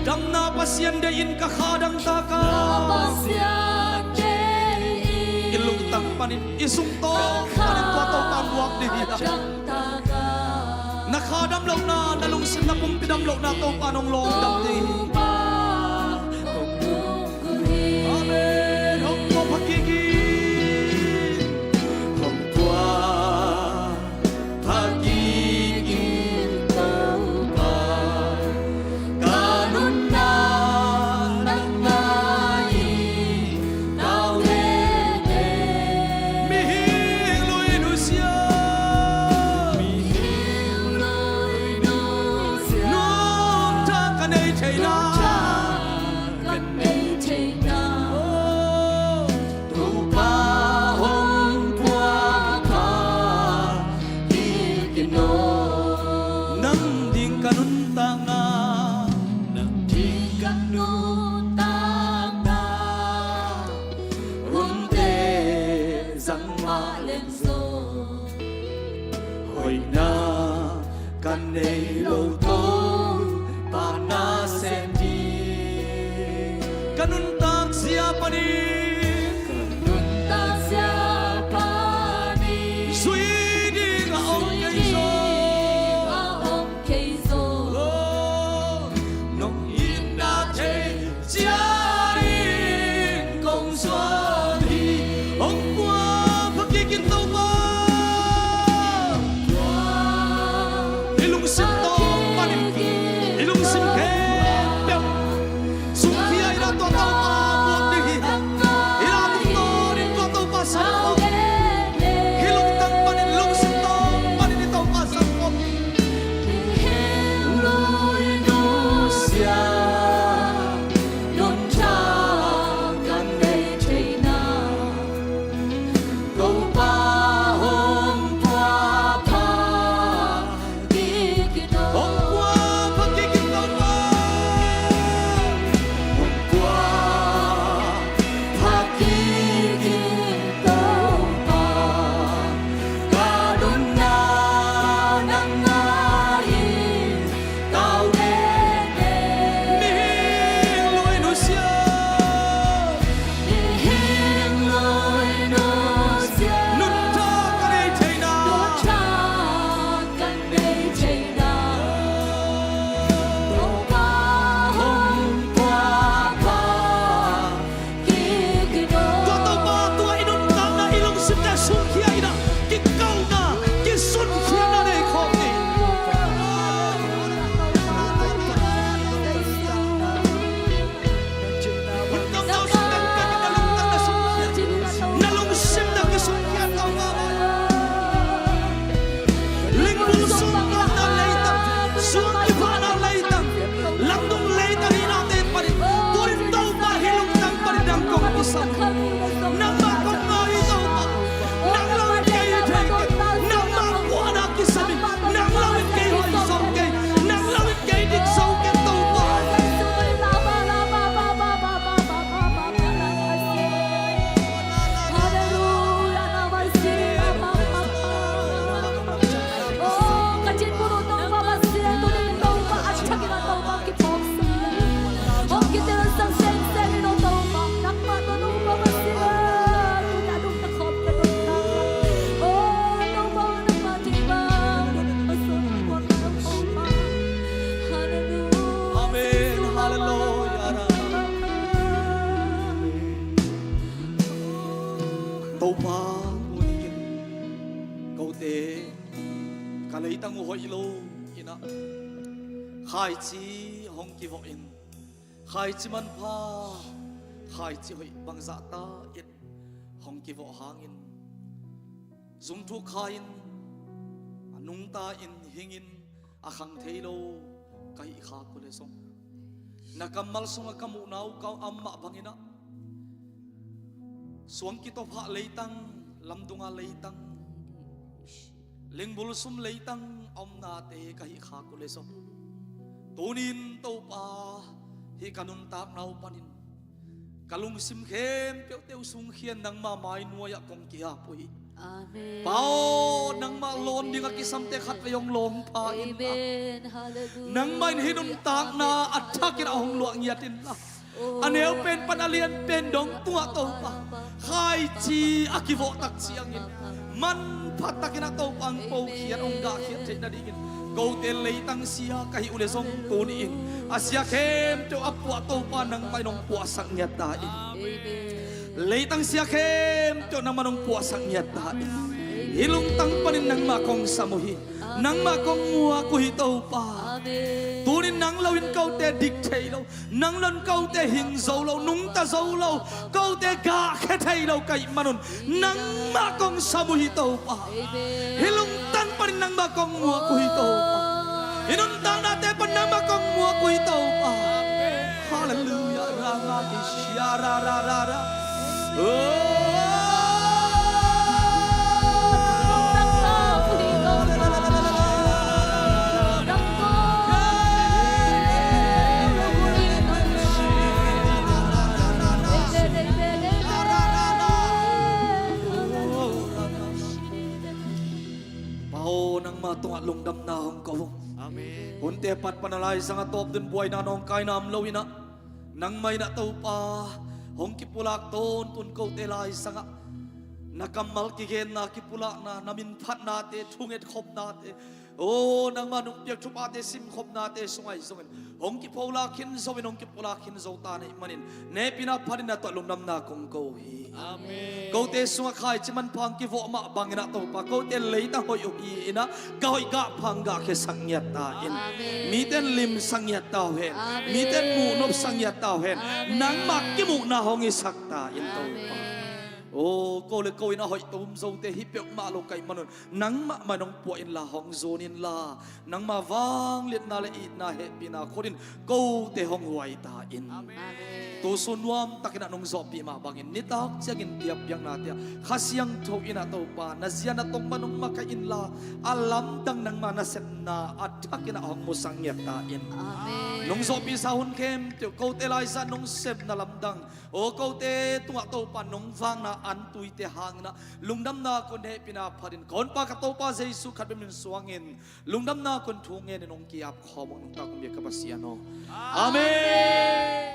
damna Pasian deih in ka kha a dangtak a, damna Pasian deih in i lungtang panin, i sungtawng panin tua Topa muak ding hi a. Na kha damlohna, na lungsim, na pumpi damlohna Topa nong lawm dam ding hi. Amen. Hong puah pha kik in, hong puah pha kik in Topa, ka nunna nang ngai in tau den e. Mihing lui nusia, mihing lui nusia nuntak ka nei theihna, nuntak ka nei theihna, oh, Topa hong puah pha kik in aw. Nang ding ka nuntakna, nang ding ka nuntakna, hunte zang mah leng zong, hoihna ka nei lo Topa na sem ding. Ka nuntak zia panin, ka nuntak zia panin zui ding a om kei zaw, zui ding a om kei zaw. Oh, nong itna thei ciangin kong zuan hi. Hong puah pha kik in Topa. I lungsim tawh panin, i lungsim khempeuh Kote ka leitang uh hoih lo in ah, khaici hong kivawh in, khaici manpha, khaici hoih bangzah ta in hong kivawh hangin, zungthuk kha in, a nungta in, hing in, a khang thei lo ka hih khak uh leh zong, na kammal sungah ka muhna uh ka om mah bangin ah, suang kitawphah leitang, lamdunga leitang, lingbul sum leitang a omnate ka hih khak uh leh zong, tuni-in Topa, hih ka nuntakna uh panin ka lungsim khempeuhte uh sungkhia-in nangma mai nuai-ah kong ki-ap uh hi. Amen. Pa aw, nangmah lawn ding a kisamte khatvei hong lawng pha in la. Amen. Hallelujah. Nangmah in hih nuntakna a thakin ah hong luah ngiat in la. Oh, a neu pen pan a lian pen dong tungah Topa, khaici a kivawh tak ciangin, manpha takin ah Topa hong pokhiat, hong gahkhiat theih nadingin, kote leitang sia ka hih uh leh zong tuni-in a sia khempeuh a puah Topa, nangmah in hong puahsak ngiat ta in. Amen. Leitang sia khempeuh nangmah in hong puahsak ngiat ta in. Hih lungtang panin nangmah kong sam uh hi. Nangmah kong muak uh hi Topa. Amen. Tuni-in nang lo in kote dik thei lo, nang lo in kote hing zo lo, nungta zo lo, kote gahkhia thei lo ka hih manun, nangmah kong sam uh hi Topa. Amen. Hih lungtang panin nangmah kong muak uh hi Topa. Hih nuntaknate pan nangmah kong muak uh hi Topa. Hallelujah. Rama kisia ra ra ra ra. Oh. Pa aw, nangmah tungah lungdamna hong ko. Amen. Hunte pat pan a Lai Sangah tawp dun buaina nawngkaina om lo in ah, nangmah in ah Topa, hong kipulak tawntun kote Lai Sangah, na kammal kigenna, kipulakna, na minphatnate, thungetkhopnate, aw, nangmah nong piak thuphate, simkhopnate sungah ahi zongin, hong kipholak khin zo in, hong kipulak khin zo ta na hih manin, hehpihna phatin na tungah lungdamna kong ko hi. Amen. Kote sungah khaici manpha hong kivawh mah bangin ah Topa, kote leitang hoih uh hi in ah, ka hoih gah pha hong gahkhiasak ngiat ta in. Amen. Mite in limsak ngiat ta uh hen. Amen. Mite in muhnopsak ngiat ta uh hen. Amen. Nangmah kimuhna hong hisak ta in Topa. Amen. Aw, ko le ko in a hoih tum zote hi peuhmah lo ka hih manun, nangmah mah in hong puah in la, hong zun in la, nangmah vangliatna le itna, hehpihna khutin kote hong huai ta in. Amen. Tu sun nuam takin ah nong zawhpih mah bangin, nitak ciangin tiap biaknate ah Kha Siangtho in ah Topa, na zia na tong mah nong makaih in la, a lamdang nangmah nasepna a thakin ah hong musak ngiat ta in. Amen. Nong zawhpihsa hun khempeuh, kote laizah nong sepna lamdang, aw, kote tungah Topa nong vakna an tuite hangin ah lungdamna kong, hehpihna phatin ka honpa ka Topa Jesu khat bek min suangin lungdamna kong thu ngenin hong ki-ap khawm ung. Nungta kong biak ka Pasian aw. Amen.